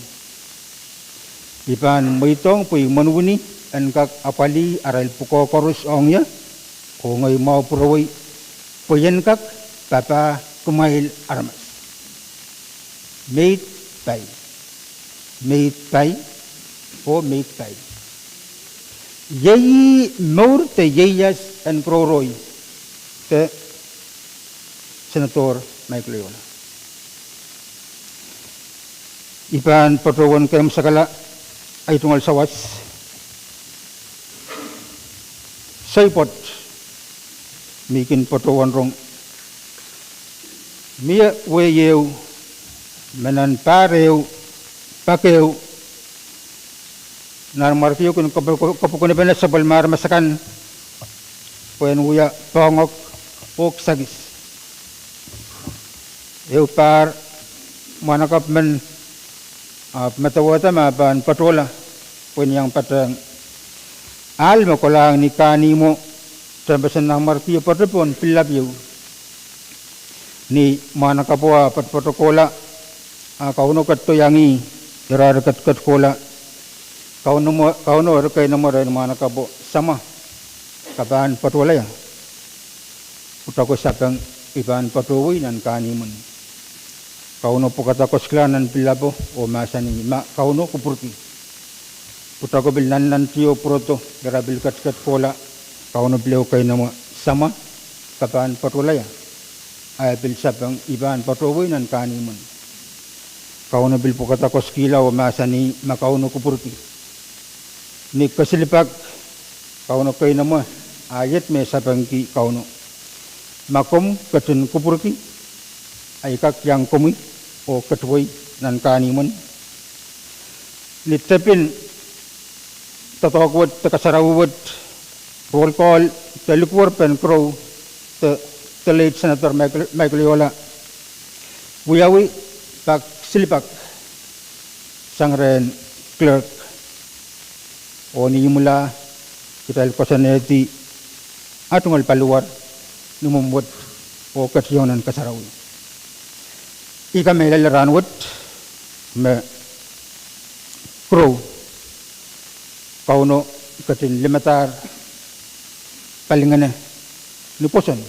I pahn mweidohng pwe I mwenuwini en kak apwalih arail pwukoa koaros ong ie, oh ngehi mwahu pwurewei, pwe ien kak papah kumwail aramas. Meid pai. Meid pai. Oh meid pai. Iei mour de ieias en Kirouroi de Senator Mike Loyola. I pahn patohwan kemwsekala ahi tungoal sawas. Soai pwoat me I kin patohwan rong. Mie wehi ehu me nan pahr ehu, pak ehu, Nanmwarkio kin kop-, kop-, kopwukenepene sapwellime aramas akan pwehn wia poahngoak oh kisakis. Ehu pahr mwahnakapw men, ahpw medewehda me e pahn patohla pwehn iang patehng. Ahl me kolahng ni kahnihmwo, tehnpasen Nanmwarkio patohwan pillap ieu. Ni mwahnakapwo ah patopato kohla, a Kauno ketido iang ih, ira eri ketiket kohla. Kauno mwo-, Kauno eri keinemwe rehn mwahnakapwo, samwa, ke pahn patohla ia? Pwutako sapeng, I pahn patohwei nan kahnimwen. Kauno pwukada koskila nan pillapo oh mahsanih, ma Kauno kupwurki. Pwutako pil nannantiho pwurodo, ira pil ketiket kohla. Kauno pil ehu keinemwe, samwa, ke pahn patohla ia? A e pil sapeng, I pahn patohwei nan kahnimwen. Kauno pil pwukada koskihla oh mahsanih, ma Kauno kupwurki. Ni kesilipak, Kauno keinemwe, a iet me sapengki Kauno, ma komw ketin kupwurki, ai kak iang komwi oh ketiwei nan kahnimwen. Ni tepin doadoahk wet de kasarawi wet, roll call de likwerpen Crow de, de late Senator Michael, Michael Eola, wiawi pak silipak sang rehn clerk. Oh ni imwila kitail koasoanehdi ah tungoal paliwar ni mwomw wet oh ketiong nan kasarawi. I kamehlele rahn wet me Crow, Kauno ketin limadahr palingehne ni pwoson,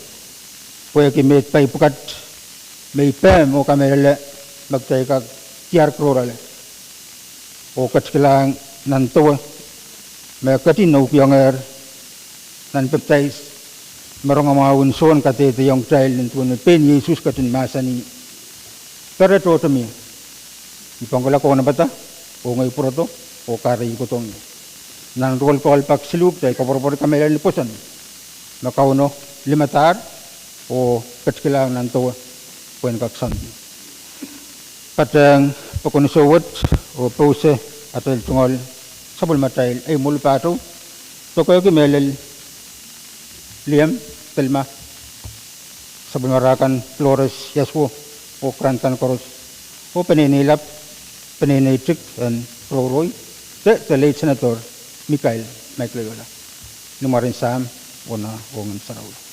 pwehki meid pai pwukat me I pehm oh kamehlele me kitail kak diar Crow loale oh ketikilahng nan dewe me ketin noukiongehr nan pepdais me rongamwahu en Sohn kadehdehiong kitail nin duwen me pein Sises ketin mahsanih, pere tohto mie, I pwangkihla kohnapada oh ngehi pwurodo oh kahrehda I kohdohng ie. Nan roll call pak siluh kitail koapworopwor kamehlele ni pwoson me Kauno limadahr oh ketikilahng nan dewe pwehn kak soandi. Patehng pokon sowet oh pouse atail tungoal sapwellimatail ei mwuhr pahtou, doadoahk mehlel Liam, Thelma, sapwellimara kan Flores, Yasuo, oh grandkan koaros, oh peneinei lap, peneinei tik en Crow Roy, de, de late Senator Michael, Michael Eola. Ni mwaren Sahm, oh Nah, oh Ngehn Sarawi.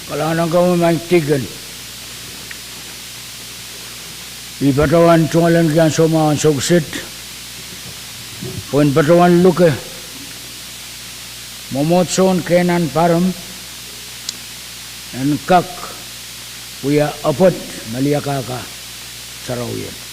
Kalahngan ong komwi maing dihken. I patohwan tungoalenki ansou mwahu ansou kiset pwehn patohwan luke mwomwohdiso en Keinan Parim en kak wia epwet me liakahka sarawien.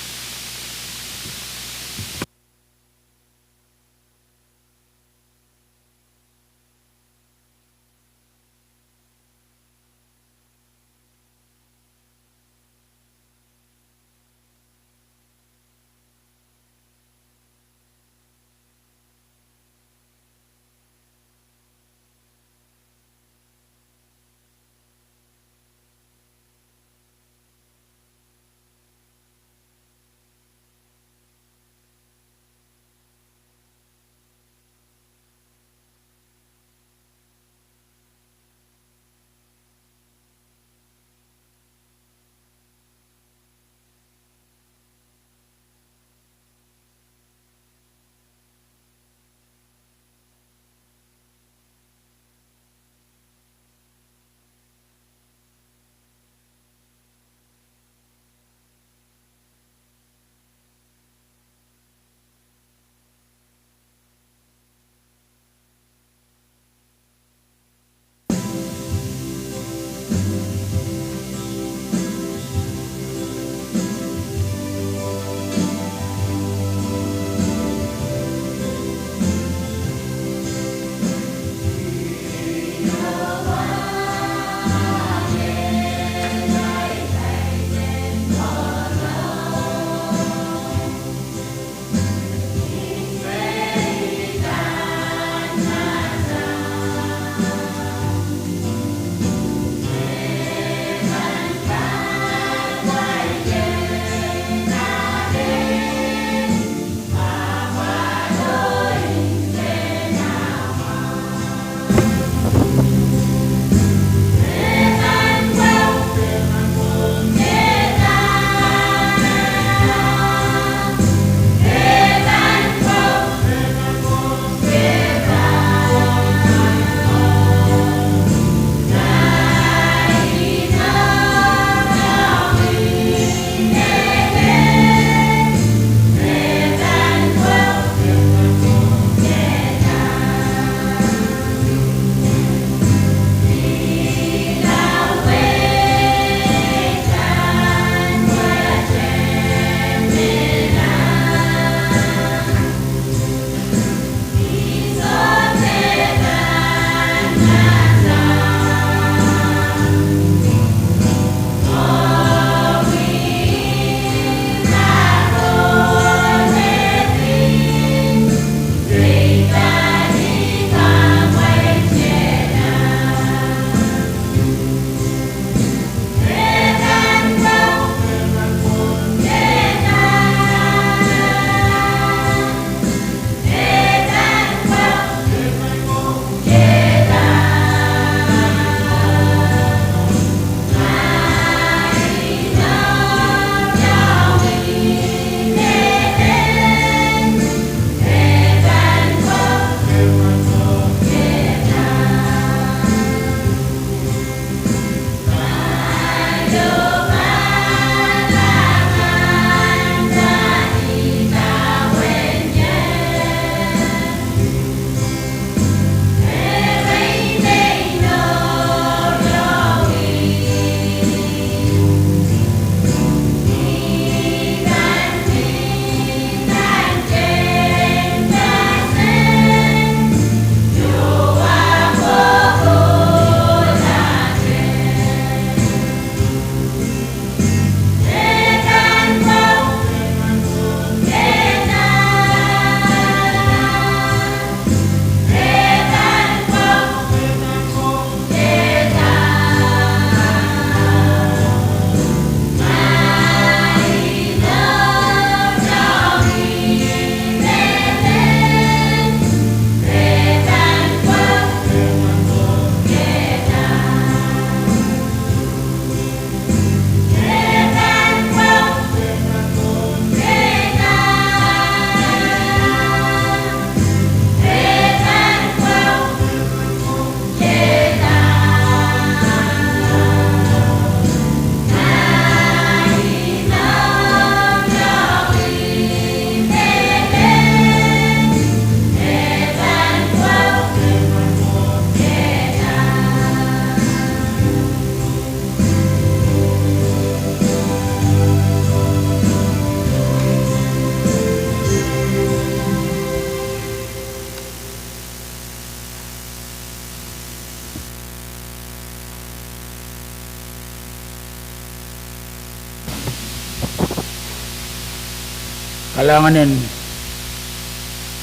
Kalahngan en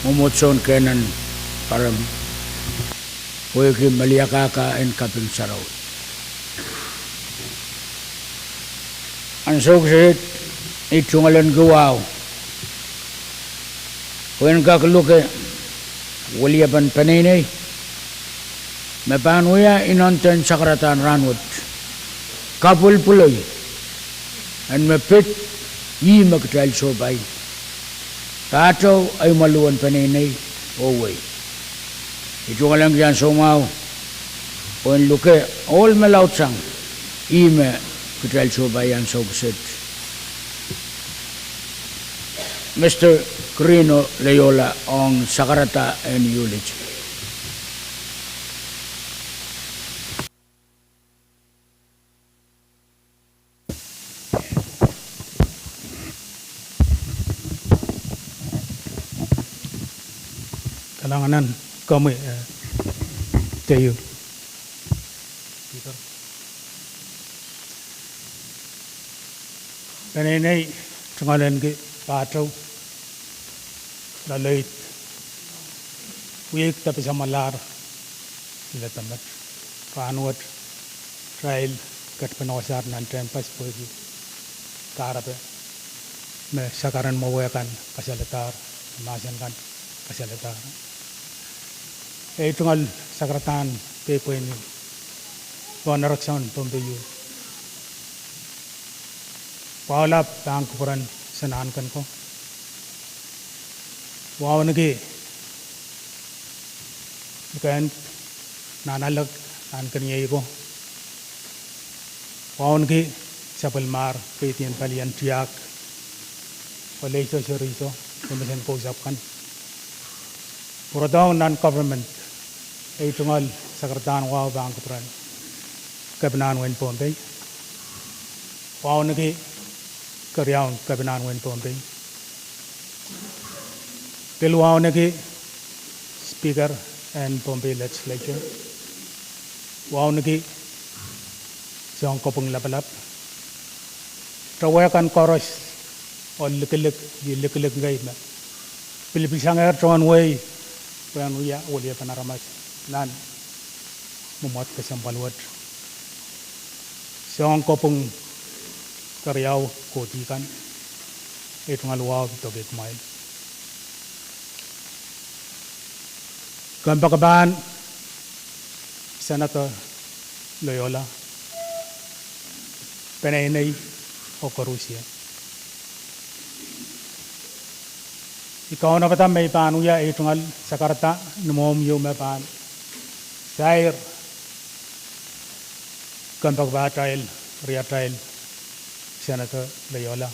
mwomwohdiso en Kenan Parem, pwehki meliakahka en kaping sarawi. Ansou kiset I tungoalenki wahu pwehn kak luke weliepen peneinei me pahn wia inenen sakaradahn rahnwet, kapwilipwiloi en me pid ih me kitail sohpai, pahtou, eimwluwen peneinei oh wehi. I tungoalenki ansou mwahu pwehn luke ohl me laudsang ih me kitail sohpai ansou kiset, Mister Quirino Loyola, ong sakarada en eulogy. Kalahngan en komwi, eh, Teiu. Peneinei, tungoalenki pahtou, loaloid, wihk de pisamwalahr, leledemet. Rahnwet, irail ketikihong wasa nan tehnpas pwehki kahrepe me sakaren mwowehkan kasalehdahr, mahsen kan kasalehdahr. Ei tungoal sakaradahn pweipwei ni Ronald Erickson Pohnpei Youth, wahu lap pahn kupwuren Sanahnken ko. Wauneki Likend Nanalek Nahnken Iei ko. Wauneki sapwellimar keidien palien tiahk, Oleiso Seriso, komesen kousapw kan. Pwurodohng nan government, ei tungoal sakaradahn wahu pahn kupwuren Kepinahn Wehin Pohnpei. Wauneki keriaun Kepinahn Wehin Pohnpei. Pil wauneki Speaker en Pohnpei Legislature. Wauneki soahng kopwung lapalap. Towe kan koaros, oh likilik, likilik ngehi me pilipilsangehr tohn wehi pwehn wia weliepen aramas nan mwomwohd kesempwal wet. Soahng kopwung keriau kohdi kan, ei tungoal wahu pidokei kumwail. Kompoakepahn Senator Loyola, peneinei oh koaros ie. I kaunopada me I pahn wia ei tungoal sakarada ni mwohmw ieu me pahn sair kompoakepahtail, riatail Senator Loyola,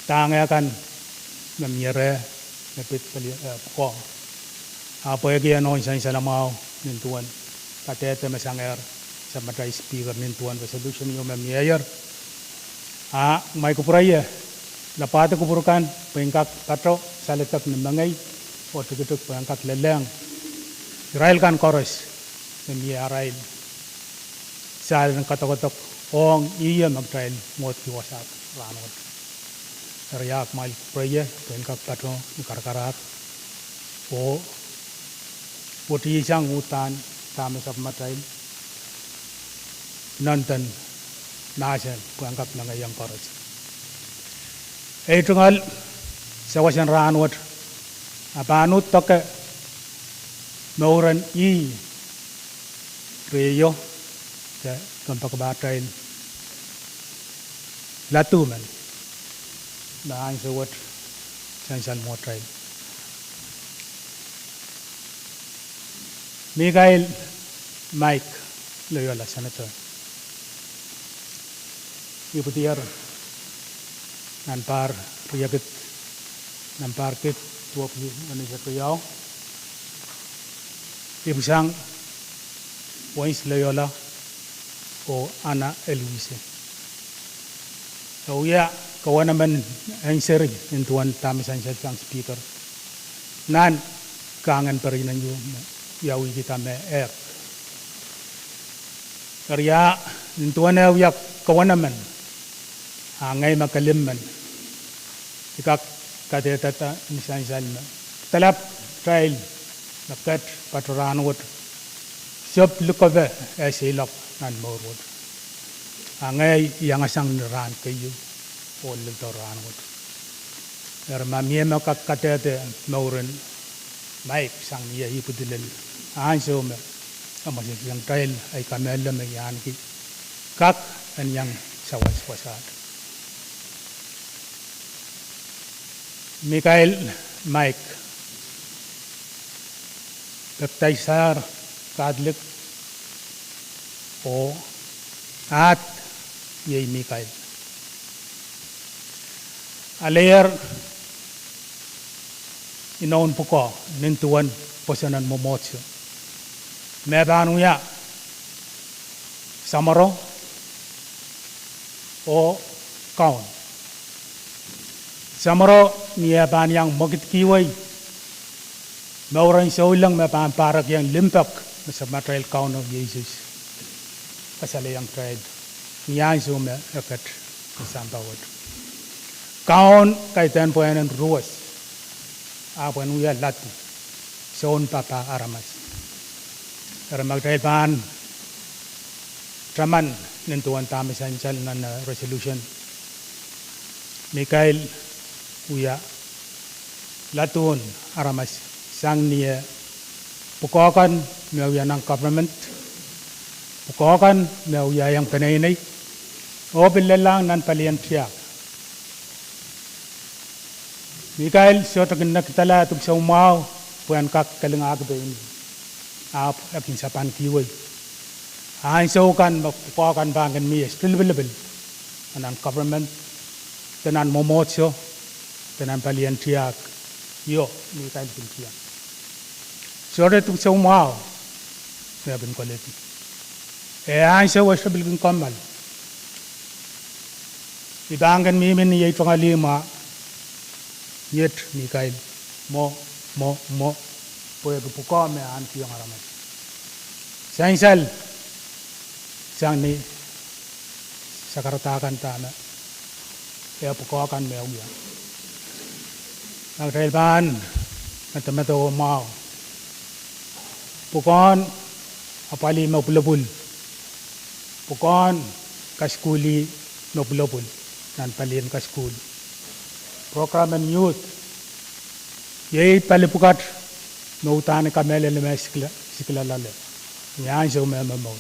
dahng kan me mie reh me pid pali, eh, pwukoa. Ahpw pwehki e nohn sansal mwahu nin duwen kadehde me sangehr sapwmatail Speaker nin duwen resolution ieu me mieier, a kumwail kupwure ie lapwahdi kupwur kan pwe en kak pato saledek ni mengei oh tikitik pwe en kak lelehng irail kan koaros me mie arail sahl en kadokoadok ong ih me kitail mwohdki wasa rahnwet. Eri a kumwail kupwure ie pwe en kak pato ni karakarahk oh wetihsang uhdahn dahme sapwmatail nonten mahsen pwe en kak mengeiong koaros. Ei tungoal sawas en rahnwet a pahn uhd doke mouren ih, riei o, de kompoakepahtail ladu men me ansou wet sansal mwohtail. Michael Mike Loyola, Senator, ipwidier nan pahr riekid, nan pahr kid duwepwiki weneu riau, ipwisang Wens Loyola oh Anna Eloise. E wia kawenemen en seri nin duwen dahme sansal sang Speaker nan kahngen perinen ieu me wiawihkihda me ehk. Eri a nin duwen e wia kawenemen, a ngehi me kelimmen, I kak kadehdehda ni sansal me, dalap kitail me ket patoh rahnwet, sehp likope eh seiloak nan mour wet. A ngehi I iangasang ni rahn keieu oh leledo rahnwet. Eri ma mie me kak kadehde mouren Mike sang ni eh ipwidi lel, ansou me e mwasikasang kitail, I kamehlele me I ahneki kak en iang sawas wasaht. Mikael Mike, pepdaisahr Katolik oh ahd iei Mikael. Aleier inoun pwukoa nin duwen pwoson en mwomwohdiso me pahn wia samworo oh kaun. Samworo ni eh pahn iang mwekidkihwei mouren souleng me pahn pahrekiong limpoak me Samatail Kauno Sises kasalehiong kitail ni ansou me e ket nan sampah wet. Kaun kaidehn pwehn en ruwes, ahpw en wia ladu, sounpapah aramas. Eri ma kitail pahn taman nin duwen dahme sansal nan eh resolution, Mikael wia ladun aramas sang ni eh pwukoa kan me wia nan government, pwukoa kan me wiahiong peneinei, oh pil lellahng nan palien tiahk. Mikael sohte kin nekidala eh dipwisou mwahu pwehn kak kelingahki pein ih, ahpw e kin sapankihwei. Ansou kan me pwukoa kan pahn kin mie, sohte lipilipil, nan government, de nan mwomwohdiso, de nan palien tiahk, io, Mikael kin kihong. Sohte dipwisou mwahu me e kin koledi. Eh ansou e sohte pil kin kommoal. I pahn kin mihmi ni ei tongalih ma iet Mikael, mwo, mwo, mwo, pwehki pwukoa me ahnekihong aramas. Sansal sang ni sakarada kan dahme eh pwukoa kan me wia. Ma kitail pahn medemedewe mwahu, pwukoahn apwalih me pwulopwul, pwukoahn kasukuhlih me pwulopwul nan palien kasukuhl, program en youth, iei pali pwukat me uhdahn I kamehlele me sikla-, sikla loale ni ansou me e momour.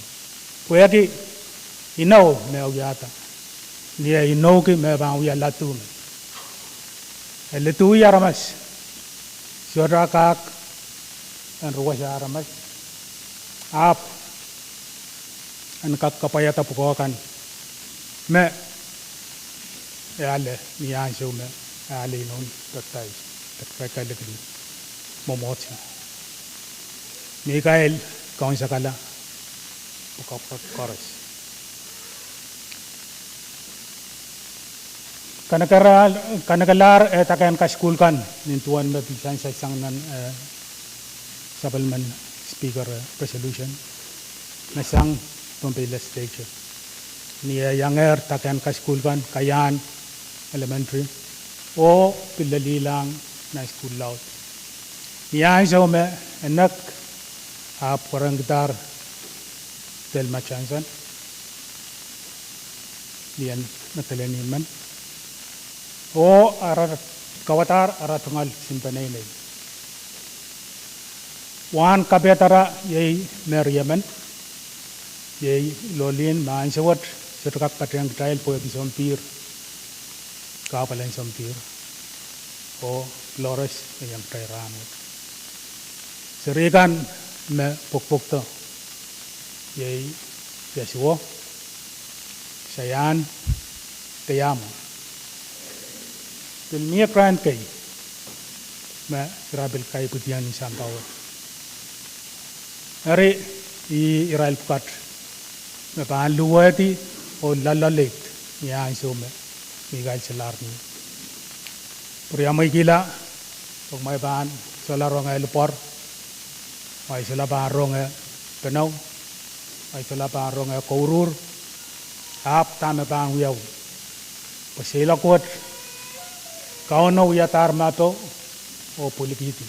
Pwehki inou me e wiahda, ni eh inouki me e pahn wia ladu me e liduhi aramas, sohte kak en ruwese aramas, ahpw en kak kapwaiada pwukoa kan me e ale ni ansou me e ale inoun pepdais, pepdais kalikili mwomwohdiso. Mikael, kaun sakala, pwukoa koaros. Kanekelahr, kanekelahr eh dake en kasukuhl kan, nin duwen me pil sansal sang nan eh sapwellimen speaker eh resolution, me sang Pohnpei Legislature. Ni eh iangehr dake en kasukuhl kan, Kaiahn Elementary, oh pil lelihlang nan sukuhl laud. Ni ansou me e nek, ahpw wahnpoaron kidahr Thelma Johnson, lien Magdalene men, oh ara, kauwadahr ara tungoal sempene nei. Wahn kapehd ara iei me riemen, iei Lolin, me ansou wet sohte kak patehng kitail pwehki sompihr, kahpwal en sompihr, oh Dolores me iang kitail rahnwet. Seri kan me pwokpwokdo, iei Yasuo, Sayan, Keiamo. Pil mie rahn kei me ira pil kaipwidiong ni sampah wet. Eri ih irail pwukat me pahn luwehdi oh loalloaleid ni ansou me Mikael solahr mih. Pwuriamweikihla, pwe kumwail pahn solahr rong eh lipwoar, kumwail solahr pahn rong eh penou, kumwail solahr pahn rong eh kouruhr, ahpw dahme pahn wiawi, pwe seiloak wet Kauno wiadahr mapo oh pwilikihdi.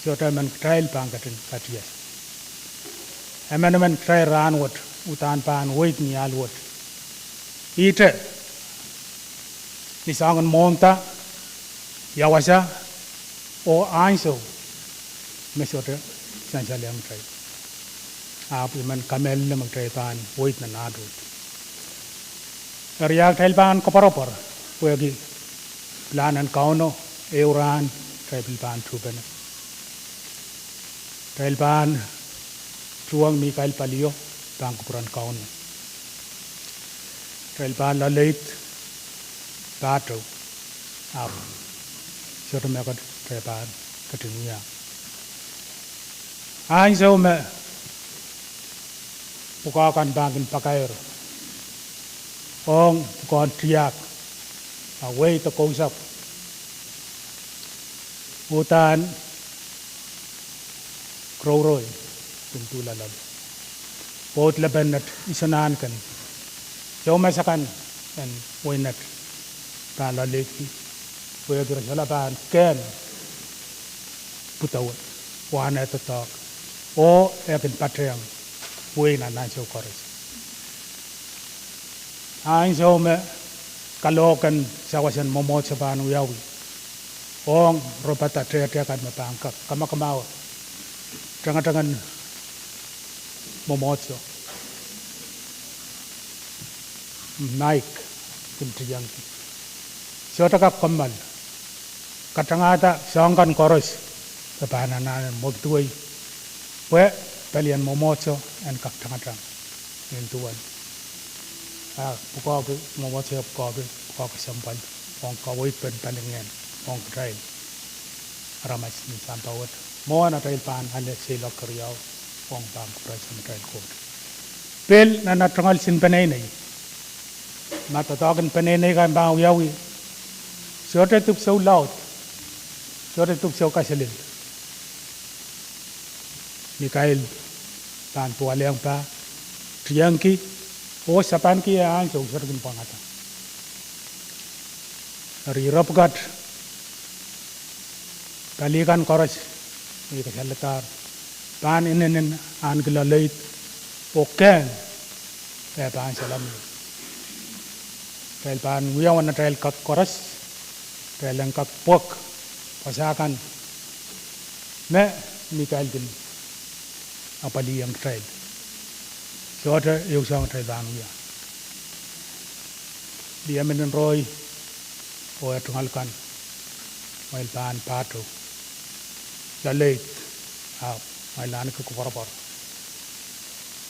Sohte emen kitail pahn ketin katias. Emenemen kitail rahnwet uhdahn pahn weid ni ahl wet. Ihte, ni soangen mwohmwda, ia wasa, oh ansou me sohte sansal ong kitail. Ahpw I men kamehlele me kitail pahn weid nan ahl wet. Eri kitail pahn koapworopwor pwehki pilahn en Kauno, ehu rahn kitail pil pahn tuhpene. Kitail pahn tuhwong Mikael palio pahn kupwuren Kauno. Kitail pahn loaleid pahtou, ahpw sohte mehkot kitail pahn ketin wia. Ansou me pwukoa kan pahn kin pakair ong pwukoahn tiahk, a wehi de kousapw uhdahn rouroi kin duhla loale. Pwoud lepin net isonahnken, soumas akan en wehi net pahn loaleidki, pwehki re solahr pahn kehn pwudowe, wahn eh doadoahk, oh e kin patehng wehi nan ansou koaros. Ansou me kalohk en sawas en mwomwohdiso pahn wiawi, ong ropada tehte kan me pahn kak kamakamwahu tengetengen mwomwohdiso, Mike kin tiengki, sohte kak kommoal, katangahda soahng kan koaros, e pahn anahne mwekid wei, pwe pelien mwomwohdiso en kak tangatang nin duwen. A pwukoahki, mwomwohdiso pwukoahki, pwukoa kesempwal ong kaweid pen palingehn ong kitail aramas nin sampah wet, mwohn atail pahn ale seiloak keriau ong pahn kupwurese atail Koht. Pil nan at tungoal sin peneinei, ma doadoahk en peneinei kan pahn wiawi, sohte dipwisou laud, sohte dipwisou kaselel. Mikael pahn duwalehng pah, tiengki, oh sapahniki eh ansou sohte kin pwangada. Eri ire pwukat, pali kan koaros me I kasalehdahr, pahn inenen ahneki loaleid, oh kehn eh pahn salemie. Kitail pahn wia uwen atail kak koaros, kitail en kak pwek wasa kan me Mikael kin apwaliong kitail. Sohte ehu soahng kitail pahn wia. Lih emen en rohi oh eh tungoal kan, kumwail pahn pahtou, loaleid, ahpw kumwail ahneki koapworopwor,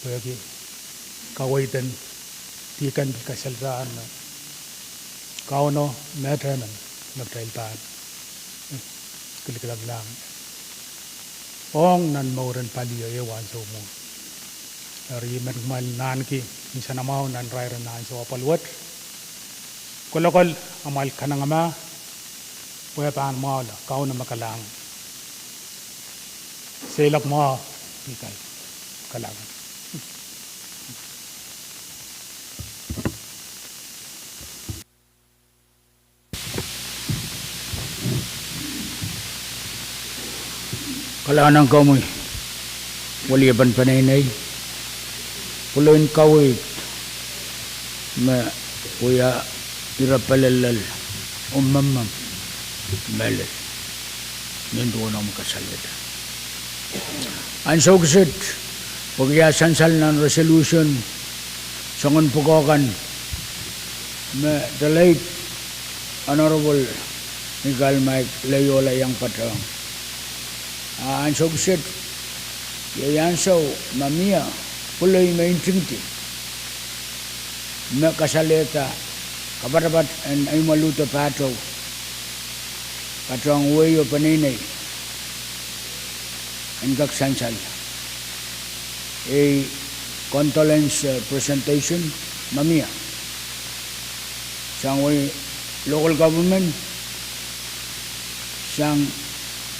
pwehki kaweid en dihken pil kasalehda me Kauno mehtemen me kitail pahn kilikilanglahng ong nan mouren palio ehu ansou mwo. Eri I men kumwail ahneki nsenamwahu nan irair en ansou apwal wet. Kolokol amwail kanengamah, pwe pahn mwahula, Kauno me kalahngan. Seiloak mwahu, Mikael, kalahngan. Kalahngan ong komwi, weliepen peneinei, pwulein kaweid me wia ire pelellel oh mehmen mehlel nin duwen omw kasalehda. Ansou kiset, pwehki ah sansal nan resolution, soangen pwukoa kan me the late Honorable Mikael Mike Leiola Iang Patehng. A ansou kiset, iei ansou me mie pwulei me ntingdi me kasalehda kapatapat en eimwluhdo pahtou, patehng wehi oh peneinei en kak sansal. Ei condolence, eh, presentation me mie sang wehi local government, sang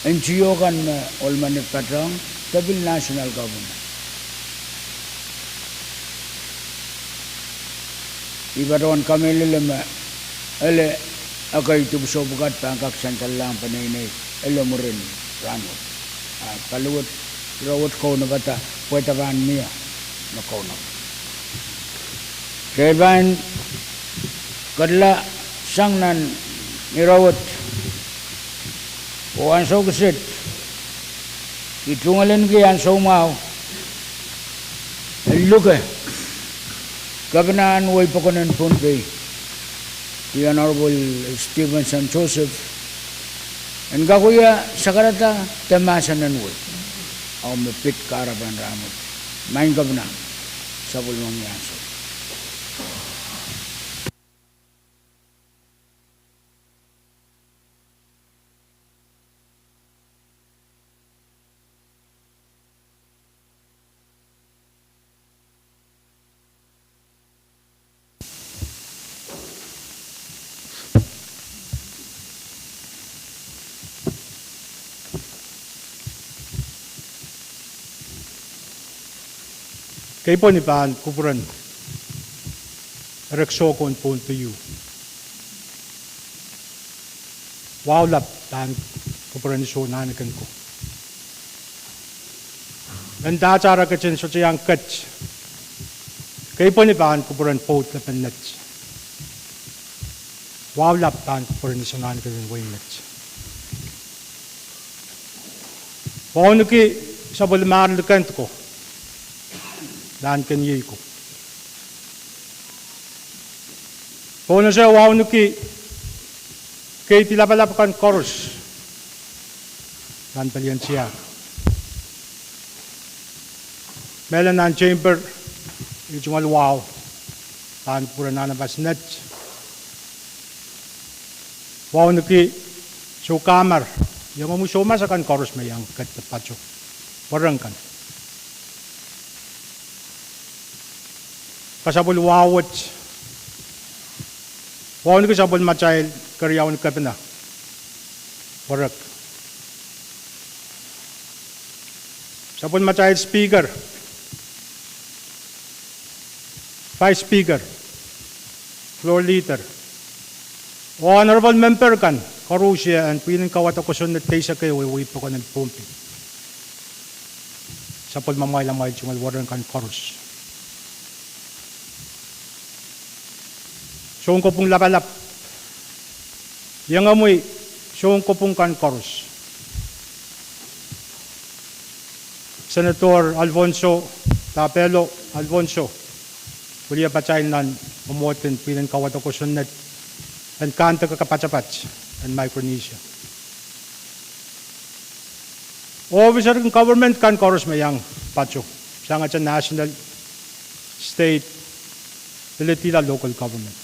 N G O kan me ohl menet patehng, de pil national government. I patohwan kamehlele me ele Ekei dipwisou pwukat pahn kak sansalehng peneinei ele mwurin rahnwet. A paliwet, ire wet kaunopada, pwe dah pahn mie me kaunopada. Kitail pahn ketilahsang nan ire wet, oh ansou kiset, I tungoalenki ansou mwahu en luke Kepinahn wehi pokon en Pohnpei, The Honorable Stevenson Joseph, en kak wia sakarada de mahsen en wehi. Oh me pid kahrepen rahnwet, Maing Kepina, sapwellimomwi ansou. Keipweni pahn kupwuren erekiso ko en Pohnpei. Wahu lap pahn kupwuren iso en ahneki ko. Mendahte ara ketin sohte iang ket, keipweni pahn kupwuren pwoud lepen net. Wahu lap pahn kupwuren iso en ahneki wehi met. Wauneki sapwellimomwi likend ko, nan keniei ko. Pohnese wauneki keidi lapalap kan koaros nan pelien tiahk. Mehlel nan chamber, I tungoal wahu pahn kupwuren ahnepas net. Wauneki soukamar, iengomwi soumas akan koaros me iang ket de pato, wereng kan. Kasapwil wahu wet, wauneki sapwellimatail keriaun kepina, werek. Sapwellimatail speaker, vice speaker, floor leader, oh honorable member kan koaros en pwihn en kauwada kosonned eisek ehu wehi pokon en Pohnpei. Sapwellimamwail, amwail tungoal wereng kan koaros. Sounkopwung lapalap, iengomwi sounkopwung kan koaros. Senator Alfonso, Tapelo Alfonso, wiliapatail nan mwomwohd en pwihn en kauwada kosonned en kahnde kapatapat en Micronesia. Officer en government kan koaros me iang pato, sangete national, state, lelehdi la local government.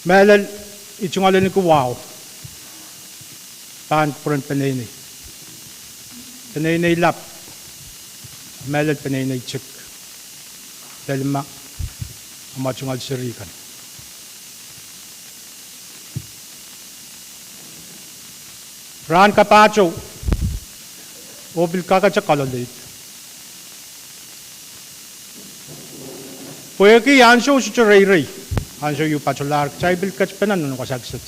Mehlel, I tungoal ahneki wahu pahn kupwuren peneinei, peneinei lap, mehlel peneinei tik, lel ma, amwa tungoal seri kan. Rahn kapahtou, oh pil kakete kaloleid. Pwehki ansou sohte reirei, ansou ieu patolahr, kitail pil ketipene nan wasa kiset.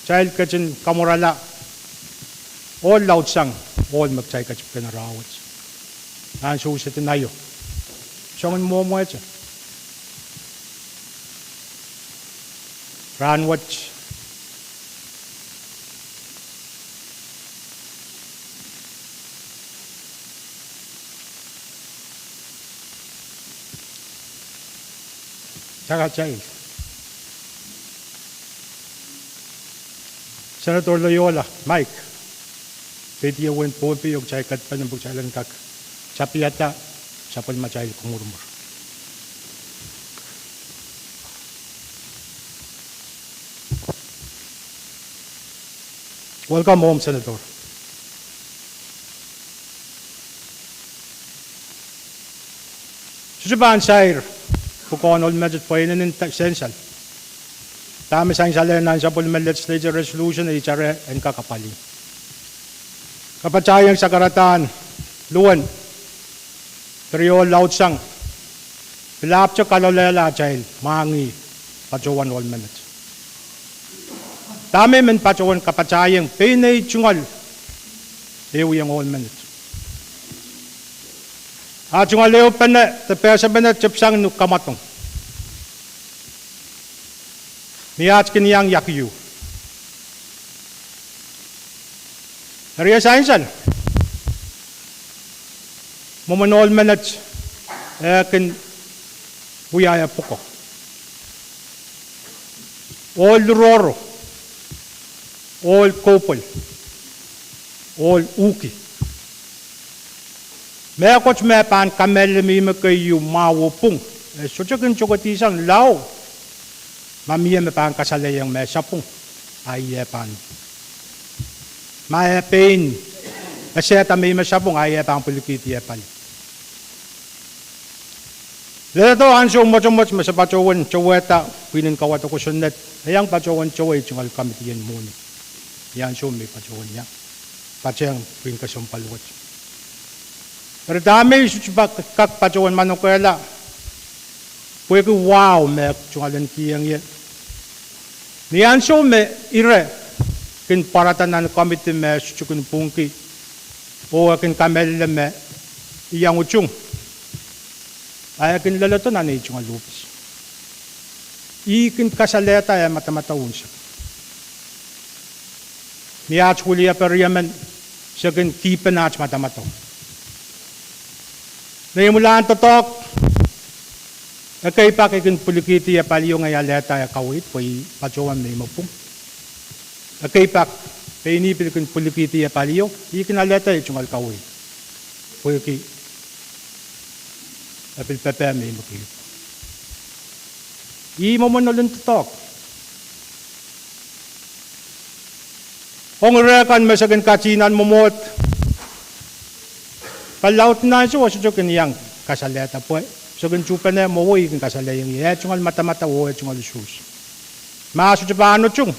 Kitail ketin kamworala ohl laudsang, ohl me kitail ketipene rahnwet. Ansou sehse de naio, soangen mwomwehte. Rahnwet, Senator Loyola, Mike, peidi ewen Pohnpei, oh kitail ketipene pwe kitail en kak tapiada sapwellimatail komourumwur. Welcome home, Senator. Sohte pahn sair pwukoahn ohl met pwe inenen sansal. Dahme sansal nan sapwellime legislature resolution e itar en kak apwalih. Kapatahieng sakaradahn luwen, pere ohl laudsang, pil ahpwete kaloalehla atail mwahngih. patohwan ohl menet. Dahme I men patohwan kapatahieng pein ei tungoal ehuiong ohl menet. A tungoal ehupene de pehsepene tepsang ni kamwadong. Ni at kin iang iakiu. Eri e sansal. Mwomwen ohl menet, e kin wia eh pwuko. Ohl lurohro. Ohl kohpwel. Ohl uhki. Mehkot me pahn kamehlele me ihme keieu mwahu oh pwung. E sohte kin tokedihsang lao. Ma mie me pahn kasalehiong me sapwung. A ih e pahn. Ma e pein. Esehda me ihme sapwung a ih e pahn pwilikihdi eh pali. Leledo ansou mwotomwot me se patohwan towehda pwihn en kauwada kosonned, e iang patohwan towei tungoal kamidi en mwohni. Ni ansou me I patohwan iang patehng pwihn kesempwal wet. Eri dahme I sohte pa-, kak patohwan manokehla, pwehki wahu me tungoal en kihong ie. Ni ansou me ire kin pwarada nan kamidi me sohte kin pwungki, oh e kin kamehlele me I iang utung. A e kin leledo nan ei tungoal ohpis. I kin kasalehda eh madamadau unsek. Ni at wiliaper emen, se kin kihpene at madamadau. Ni imwilahn doadoahk, ekei pak I kin pwilikihdi eh palio ngehi alehda eh kaweid pwe I patohwan me I me pwung. Ekei pak, pein ih pil kin pwilikihdi eh palio, I kin alehda eh tungoal kaweid. Pwehki e pil pepehm me I me kihong. Ih mwomwen olin doadoahk. Ong ire kan me se kin katinan mwomwohd, pwe laud nan ansou e sohte kin iang kasalehda pwe se kin tuhpene mwowe, I kin kasalehiong ie eh tungoal madamadau oh eh tungoal usuhs. Ma sohte pahn utung,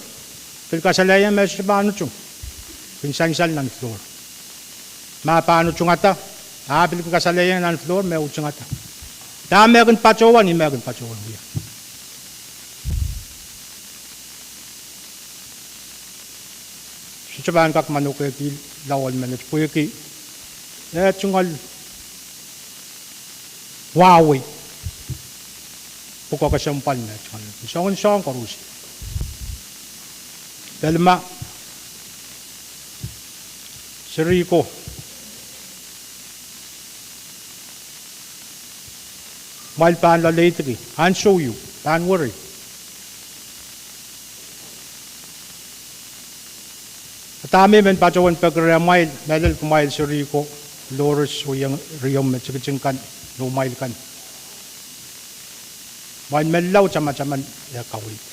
pil kasalehiong me sohte pahn utung, kin sansal nan floor. Ma pahn utungada, a pil kin kasalehiong nan floor me utungada. Dahme kin patohwan, ih me kin patohwan wia. Sohte pahn kak manokehkihla ohl menet pwehki eh tungoal wahwei pwuko kesempwal me tungoal soangen soahng koaros. Telma, seri ko, kumwail pahn loaleidiki ansou ieu, pahn weri. A dahme I men patohwen peki rehmwail, mehlel kumwail seri ko, Dolores oh iang riomw me tikitik kan, noumwail kan, kumwail menlau tamataman eh kaweid.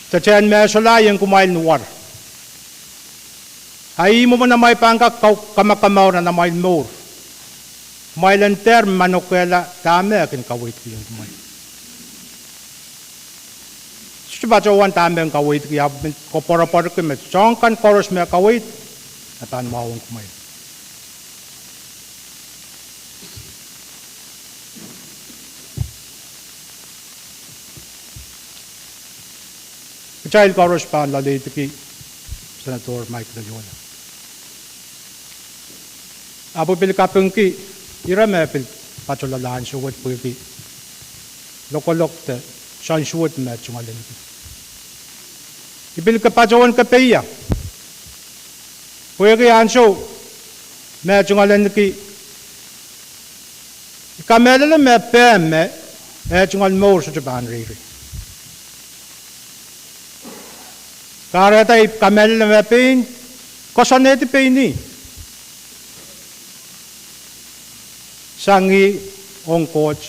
Tetehn me e solahr iang kumwail ni war. A ih mwomwen amwail pahn kak kau-, kamakamour nan amwail mour, kumwail en dehr manokehla dahme e kin kaweidki iang kumwail. Sohte patohwan dahme e kaweidki, ahpw I men koapworopworki me soahng kan koaros me e kaweid, e pahn wahwong kumwail. Kitail koaros pahn loaleidiki Senator Mike Loyola. Ahpw I pil kapingki ire me pil patoh loale ansou wet pwehki lokolok de soansuwed me tungoal ahneki. I pil patohwen kepeia pwehki ansou me tungoal ahneki, I kamehlele me pehm me eh tungoal mour sohte pahn reirei. Kahrehda I kamehlele me pein koasoanehdi pein ih, sang ih ong Koht,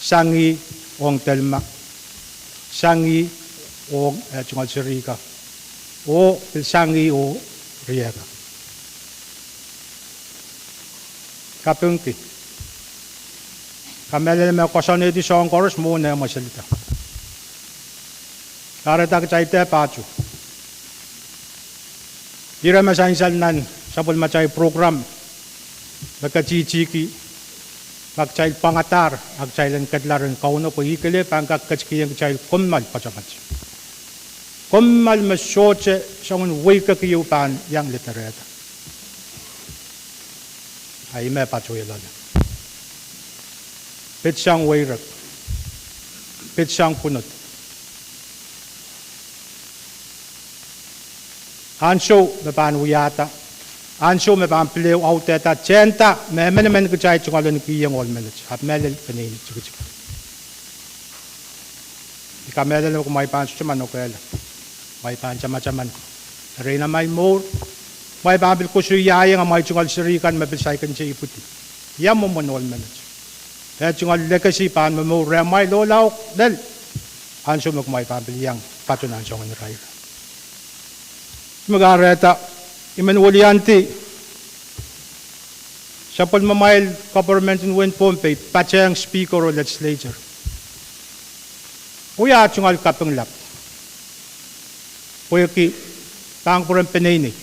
sang ih ong Telma, sang ih ong eh tungoal seri ka, oh pil sang ih oh riehk. Kapingki, kamehlele me koasoanehdi soahng koaros mwohn eh mweselda. Kahrehda kitail dehr pahtou. Ire me sansal nan sapwellimatail program me ketihtihki Ma kitail pwangadahr, a kitail en ketla rehn Kauno pwe ih kelehpw pahn kak ketikihong kitail kommoal poatopoat. Kommoal me sohte soangen weikek ieu pahn iang lederehda. A ih me patohwan loale. Pitsang weirek. Pitsang pwunod. Ansou me pahn wiahda, ansou me pahn pil ehu audehda, tehnda me emenemen kitail tungoal en kihong ohl menet, ahpw mehlel peneinei tikitik. I kamehlele me kumwail pahn sohte manokehla. Kumwail pahn tamataman. Erein amwail mour, kumwail pahn pil koasoiaiong amwail tungoal seri kan me pil saikinte ipwidi. Ia mwomwen ohl menet. Eh, tungoal legacy pahn momour rehmwail loalahng lel. Ansou me kumwail pahn pil iang patohwan soangen irair. Me kahrehda, I men weliandi sapwellimamwail government en wehin Pohnpei, patehng speaker oh legislature. Wia tungoal kaping lap. Pwehki pahn kupwuren peneinei.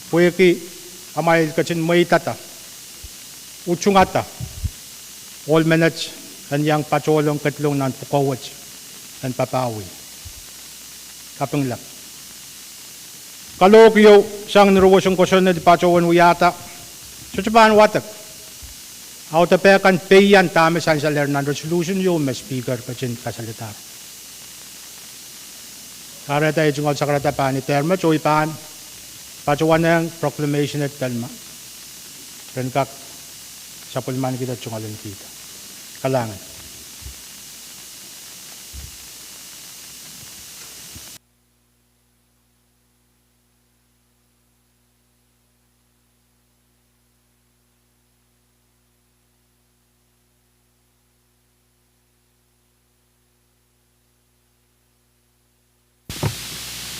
Pwehki amwail ketin mweidada, utungada ohl menet en iang patohwan ketlong nan pwukoa wet en papah wei. Kaping lap. Kalohk ieu sang ni roson kosonned patohwan wiahda, sohte pahn wadek. Audepe kan peian dahme sansalehr nan resolution ieu me speaker ketin kasalehdahr. Kahrehda I tungoal sakarada pahn idehr met oh I pahn patohwanehng proclamation et Telma. Ren kak sapwellimanikihda tungoal en kihda. Kalahngan.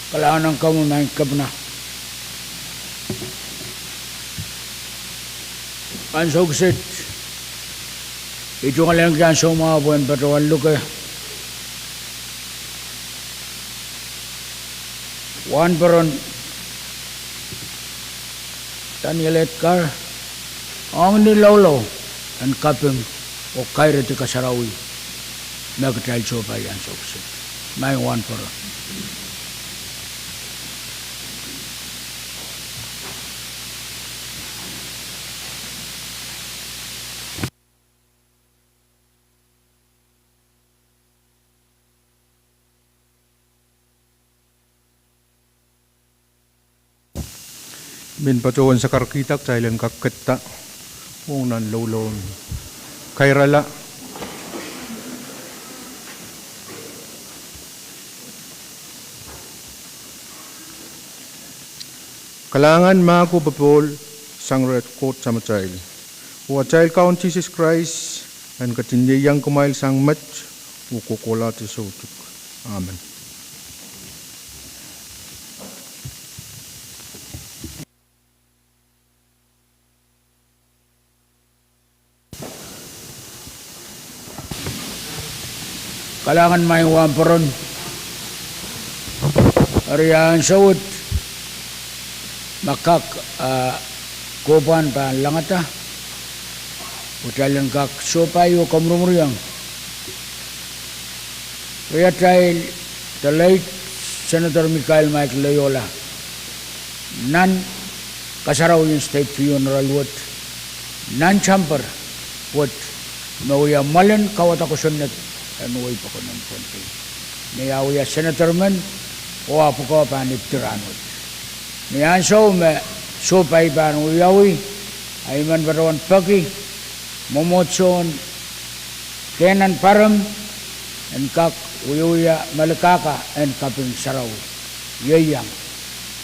Kalahngan ong komwi maing Kepina. Ansou kiset, I tungoal en kihong soumwahu pwehn patohwan luke wahnporon Daniel Edgar ong ni loulou en kaping oh kairedi kasarawi me kitail sohpai ansou kiset. Maing wahnporon. Men patohwan sakarkihda, kitail en kak ketido ong nan louloun kairala. Kalahngan, mahk oh popohl sang rehn Koht Samatail, oh atail Kaun Sises Krais en ketin ieiang kumwail sang met oh kohkohlahte soutuk. Amen. Kalahngan maing wahnporon. Eri ansou wet ma kak, ah, kohpwahn pahn langada, oh kitail en kak sohpai oh komurumuriong riatail the late Senator Michael Mike Loyola nan kasarawien state funeral wet nan Chamber wet me wia mwoalen kawada kosonned en wehi pokon en Pohnpei. Ni ah wia senator men oh ah pwukoa pahn ipwidi rahnwet. Ni ansou me sohpai pahn wiawi, ah I men patohwan peki mwomwohdiso en kehnen pahrek en kak wiewia melikaka en kaping sarawi, ieiang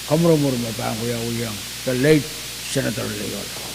komurumur me pahn wiawihong the late Senator Loyola.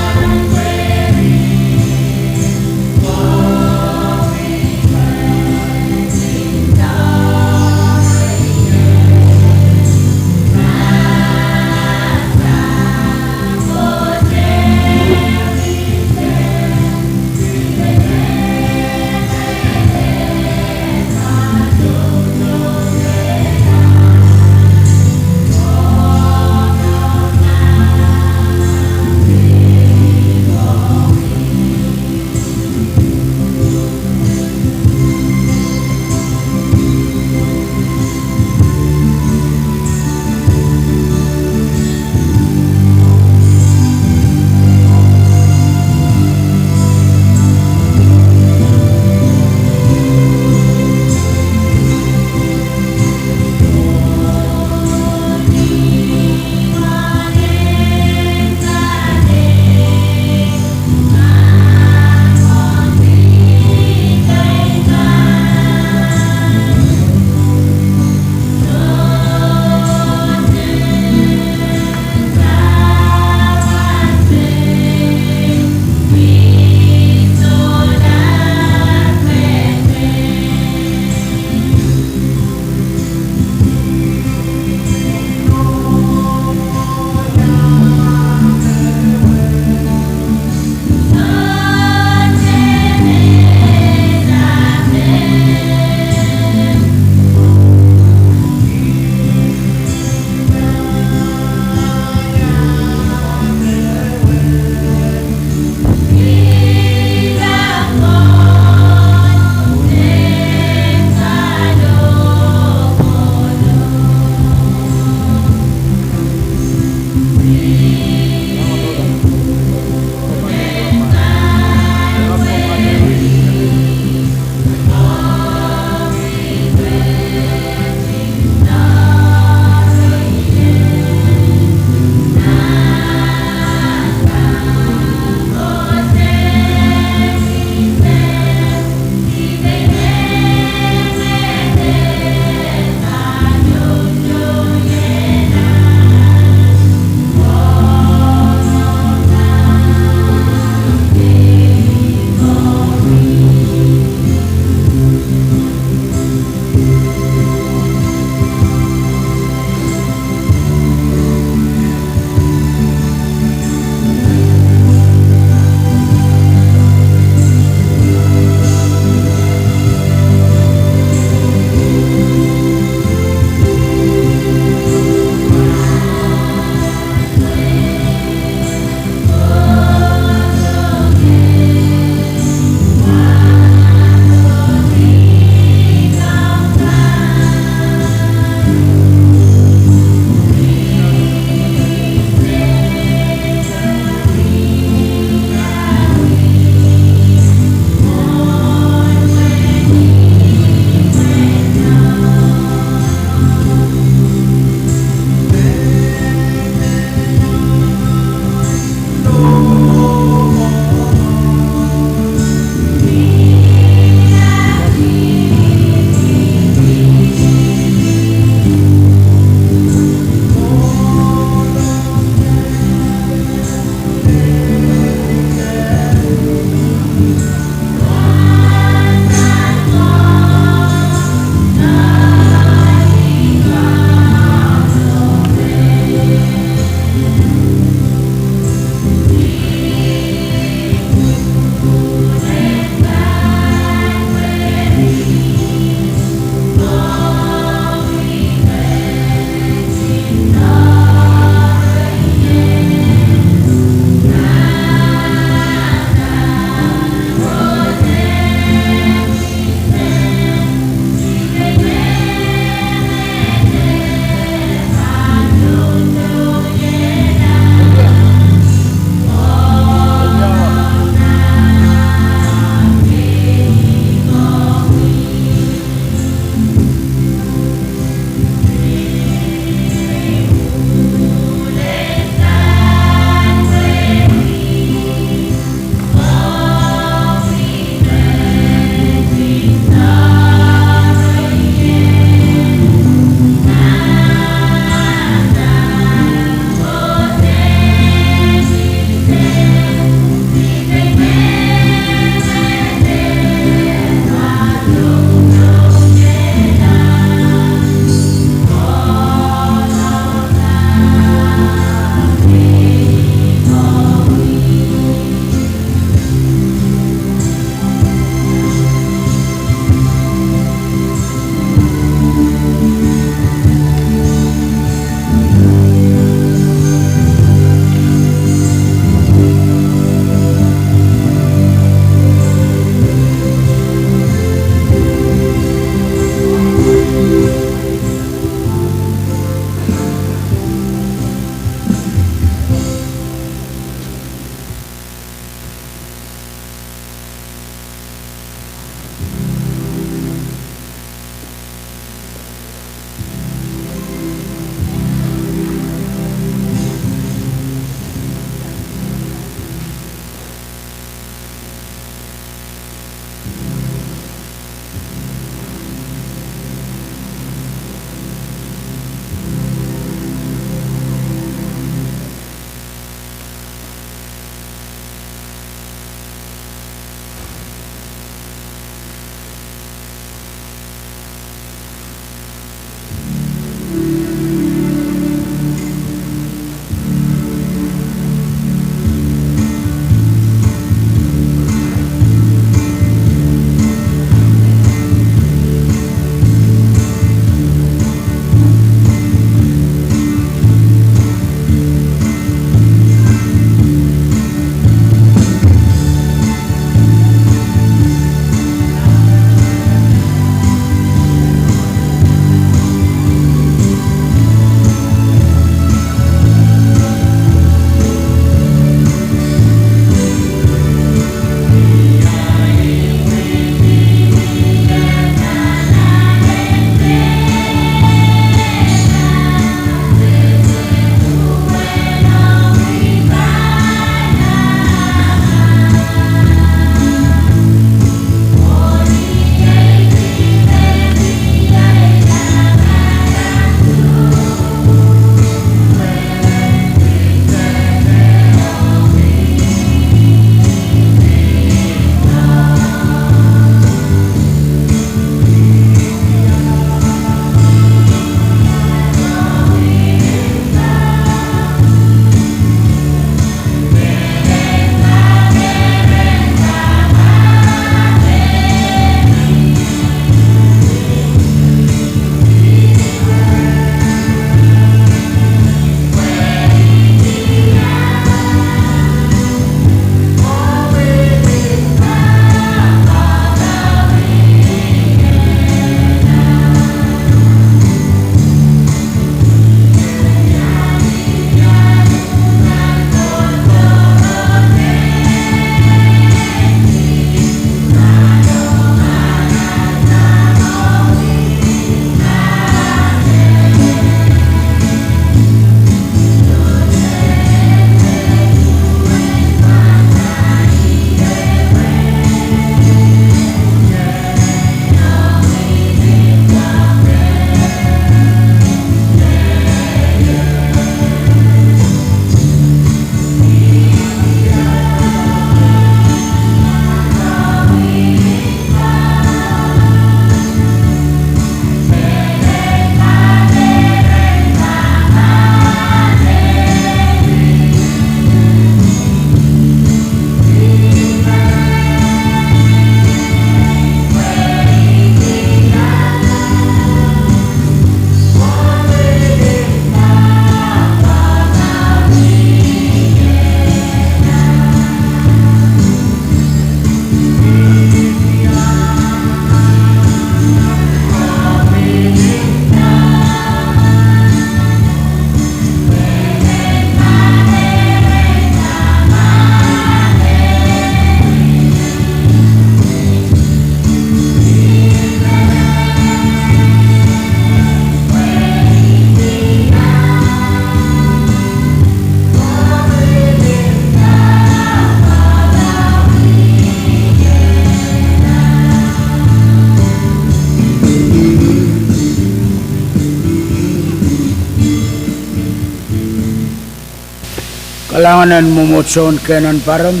Kalahngan en mwomwohdiso en kehnen pahrek.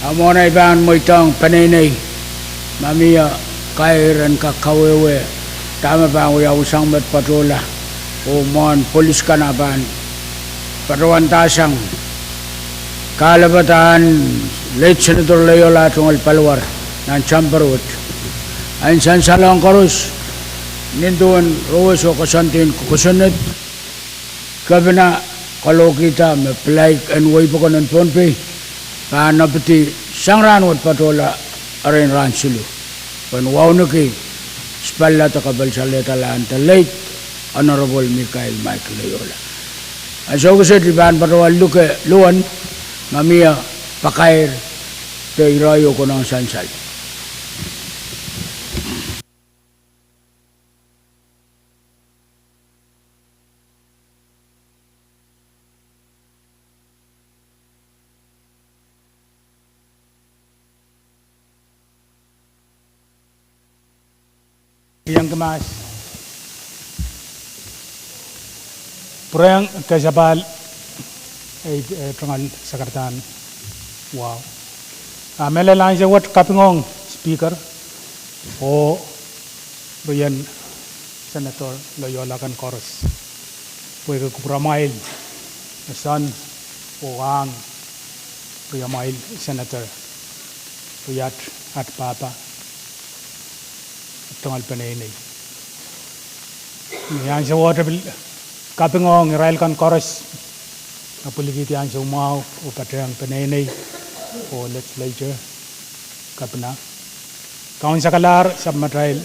A mwohn ei pahn mweidohng peneinei ma mie kair en kak kawehwe dahme pahn wiawi sang met patohla, oh mwohn polis kan a pahn patohwandasang kahlepen late Senator Leola Tungoal Paluar nan chamber wet. Ahn sansalong koaros, nin duwen rowes oh koasoandi en kosonned, Kepina kalohkihda me pilaik en wehi pokon en Pohnpei pahn apwtih sang rahnwet patohla erein rahn siluh, pwehn wauneki spalla de kapelsalehda lahn the late Honorable Michael Mike Leola. Ansou kiset I pahn patohwan luke luhn ma mie pakair de irail oh konehng sansal. Iang kimas pwurehng kesapahl ei, eh, tungoal sakaradahn wahu. A mehlel ansou wet kapingohng Speaker oh rien Senator Leola kan koaros pwehki kupwuramwail, soahng oh ahng riamwail Senator, riat, at pahpa, tungoal peneinei. Ni ansou wet pil kapingohng irail kan koaros me pwilikihdi ansou mwahu oh patehng peneinei oh legislature, kepina, kaun sakalahr, sapwmatail,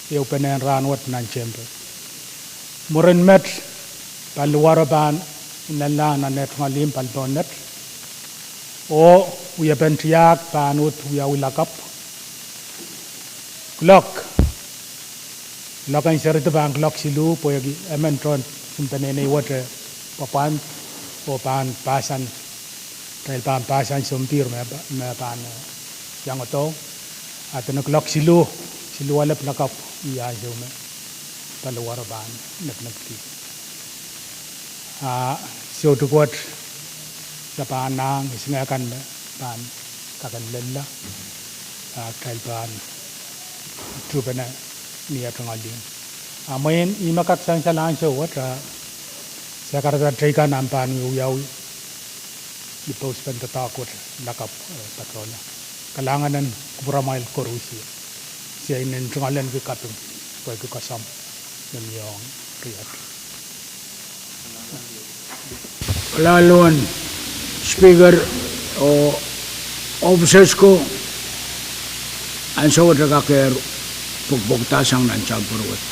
ehupenen rahnwet nan chamber. Mwurin met, paliwaro pahn inenla nan eh tungoal ihmw palipohn net, oh wiepen tiahk pahn uhd wiawi lakapw kuloak, kuloak en serihdi pahn kuloak siluh, pwehki emen tohn peneinei wet pwapwand oh pahn pahsan, kitail pahn pahsan sompihr me, me pahn, eh, iangodohng. A dene kuloak siluh, siluh alep lakapw, ih ansou me paliwaro pahn nepnepki. A soutik wet, se pahn nahng isingeh kan me pahn kakehlelehla, a kitail pahn tuhpene ni eh tungoal ihmw. A mwein ih me kak sansal ansou wet, a sakaradahn teikan ahpw pahn wiawi ni pouspen doadoahk wet lakapw, eh, patohla. Kalahngan en kupwuramwail koaros, se inenen tungoal en ki kaping pwehki koasoandi me mie ong riat. Kalahngan en Speaker oh officers ko, ansou wet e kakehr pwukpwukdahsang nan chamber wet.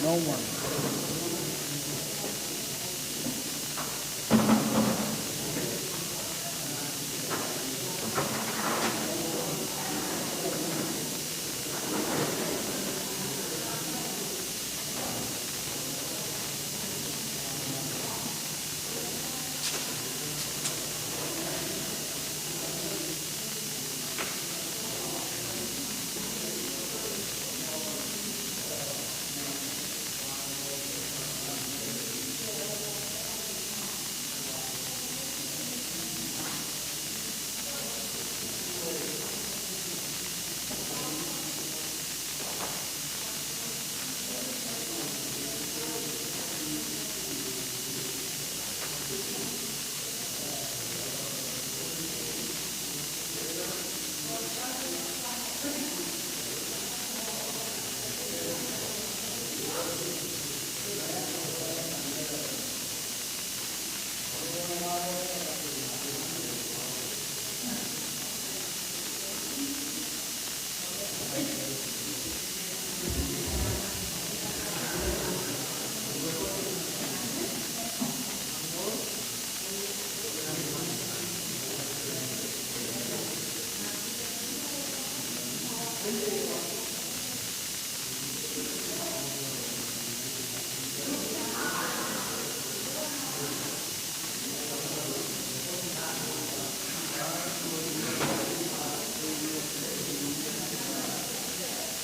No one.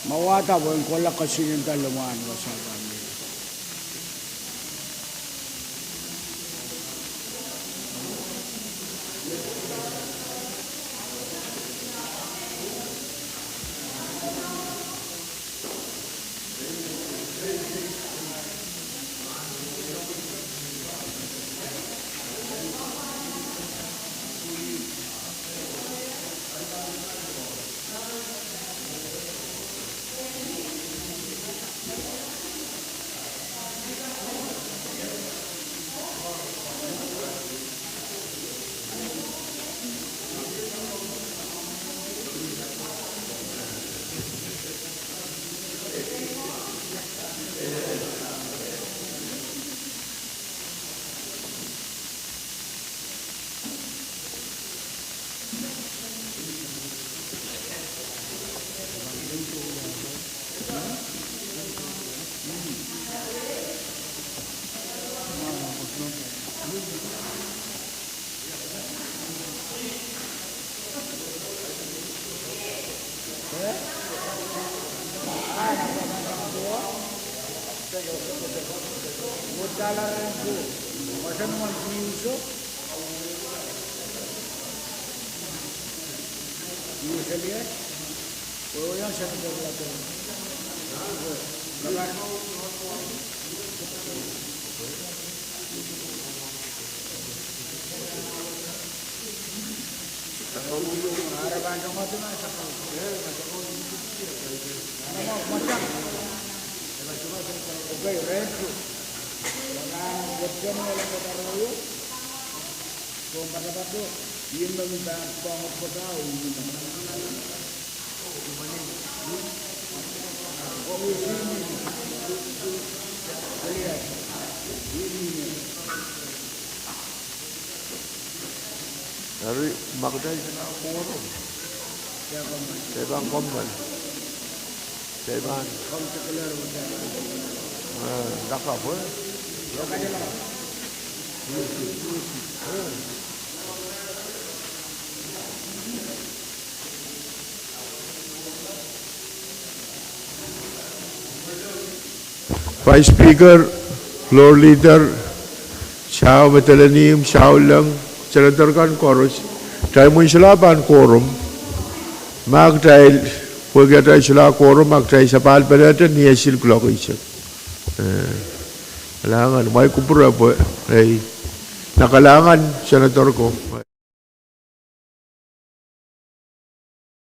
Ma wahda pwehn kohla kesihnen da limwahn wasa pahn mie. Eri, ma kitail solahr quorum, kitail pahn komw nan. Kitail pahn, eh, lakapw, eh? Vice Speaker, Floor Leader, Saw Madolenihmw, Saw Leng, Senator kan koaros, kitail mwomwen solahr pahn quorum, ma kitail, pwehki atail solahr quorum, ma kitail sapahl pelehte ni esil kuloak eisek. Eh, kalahngan, mwail kupwure pwe, ei, na kalahngan, Senator ko.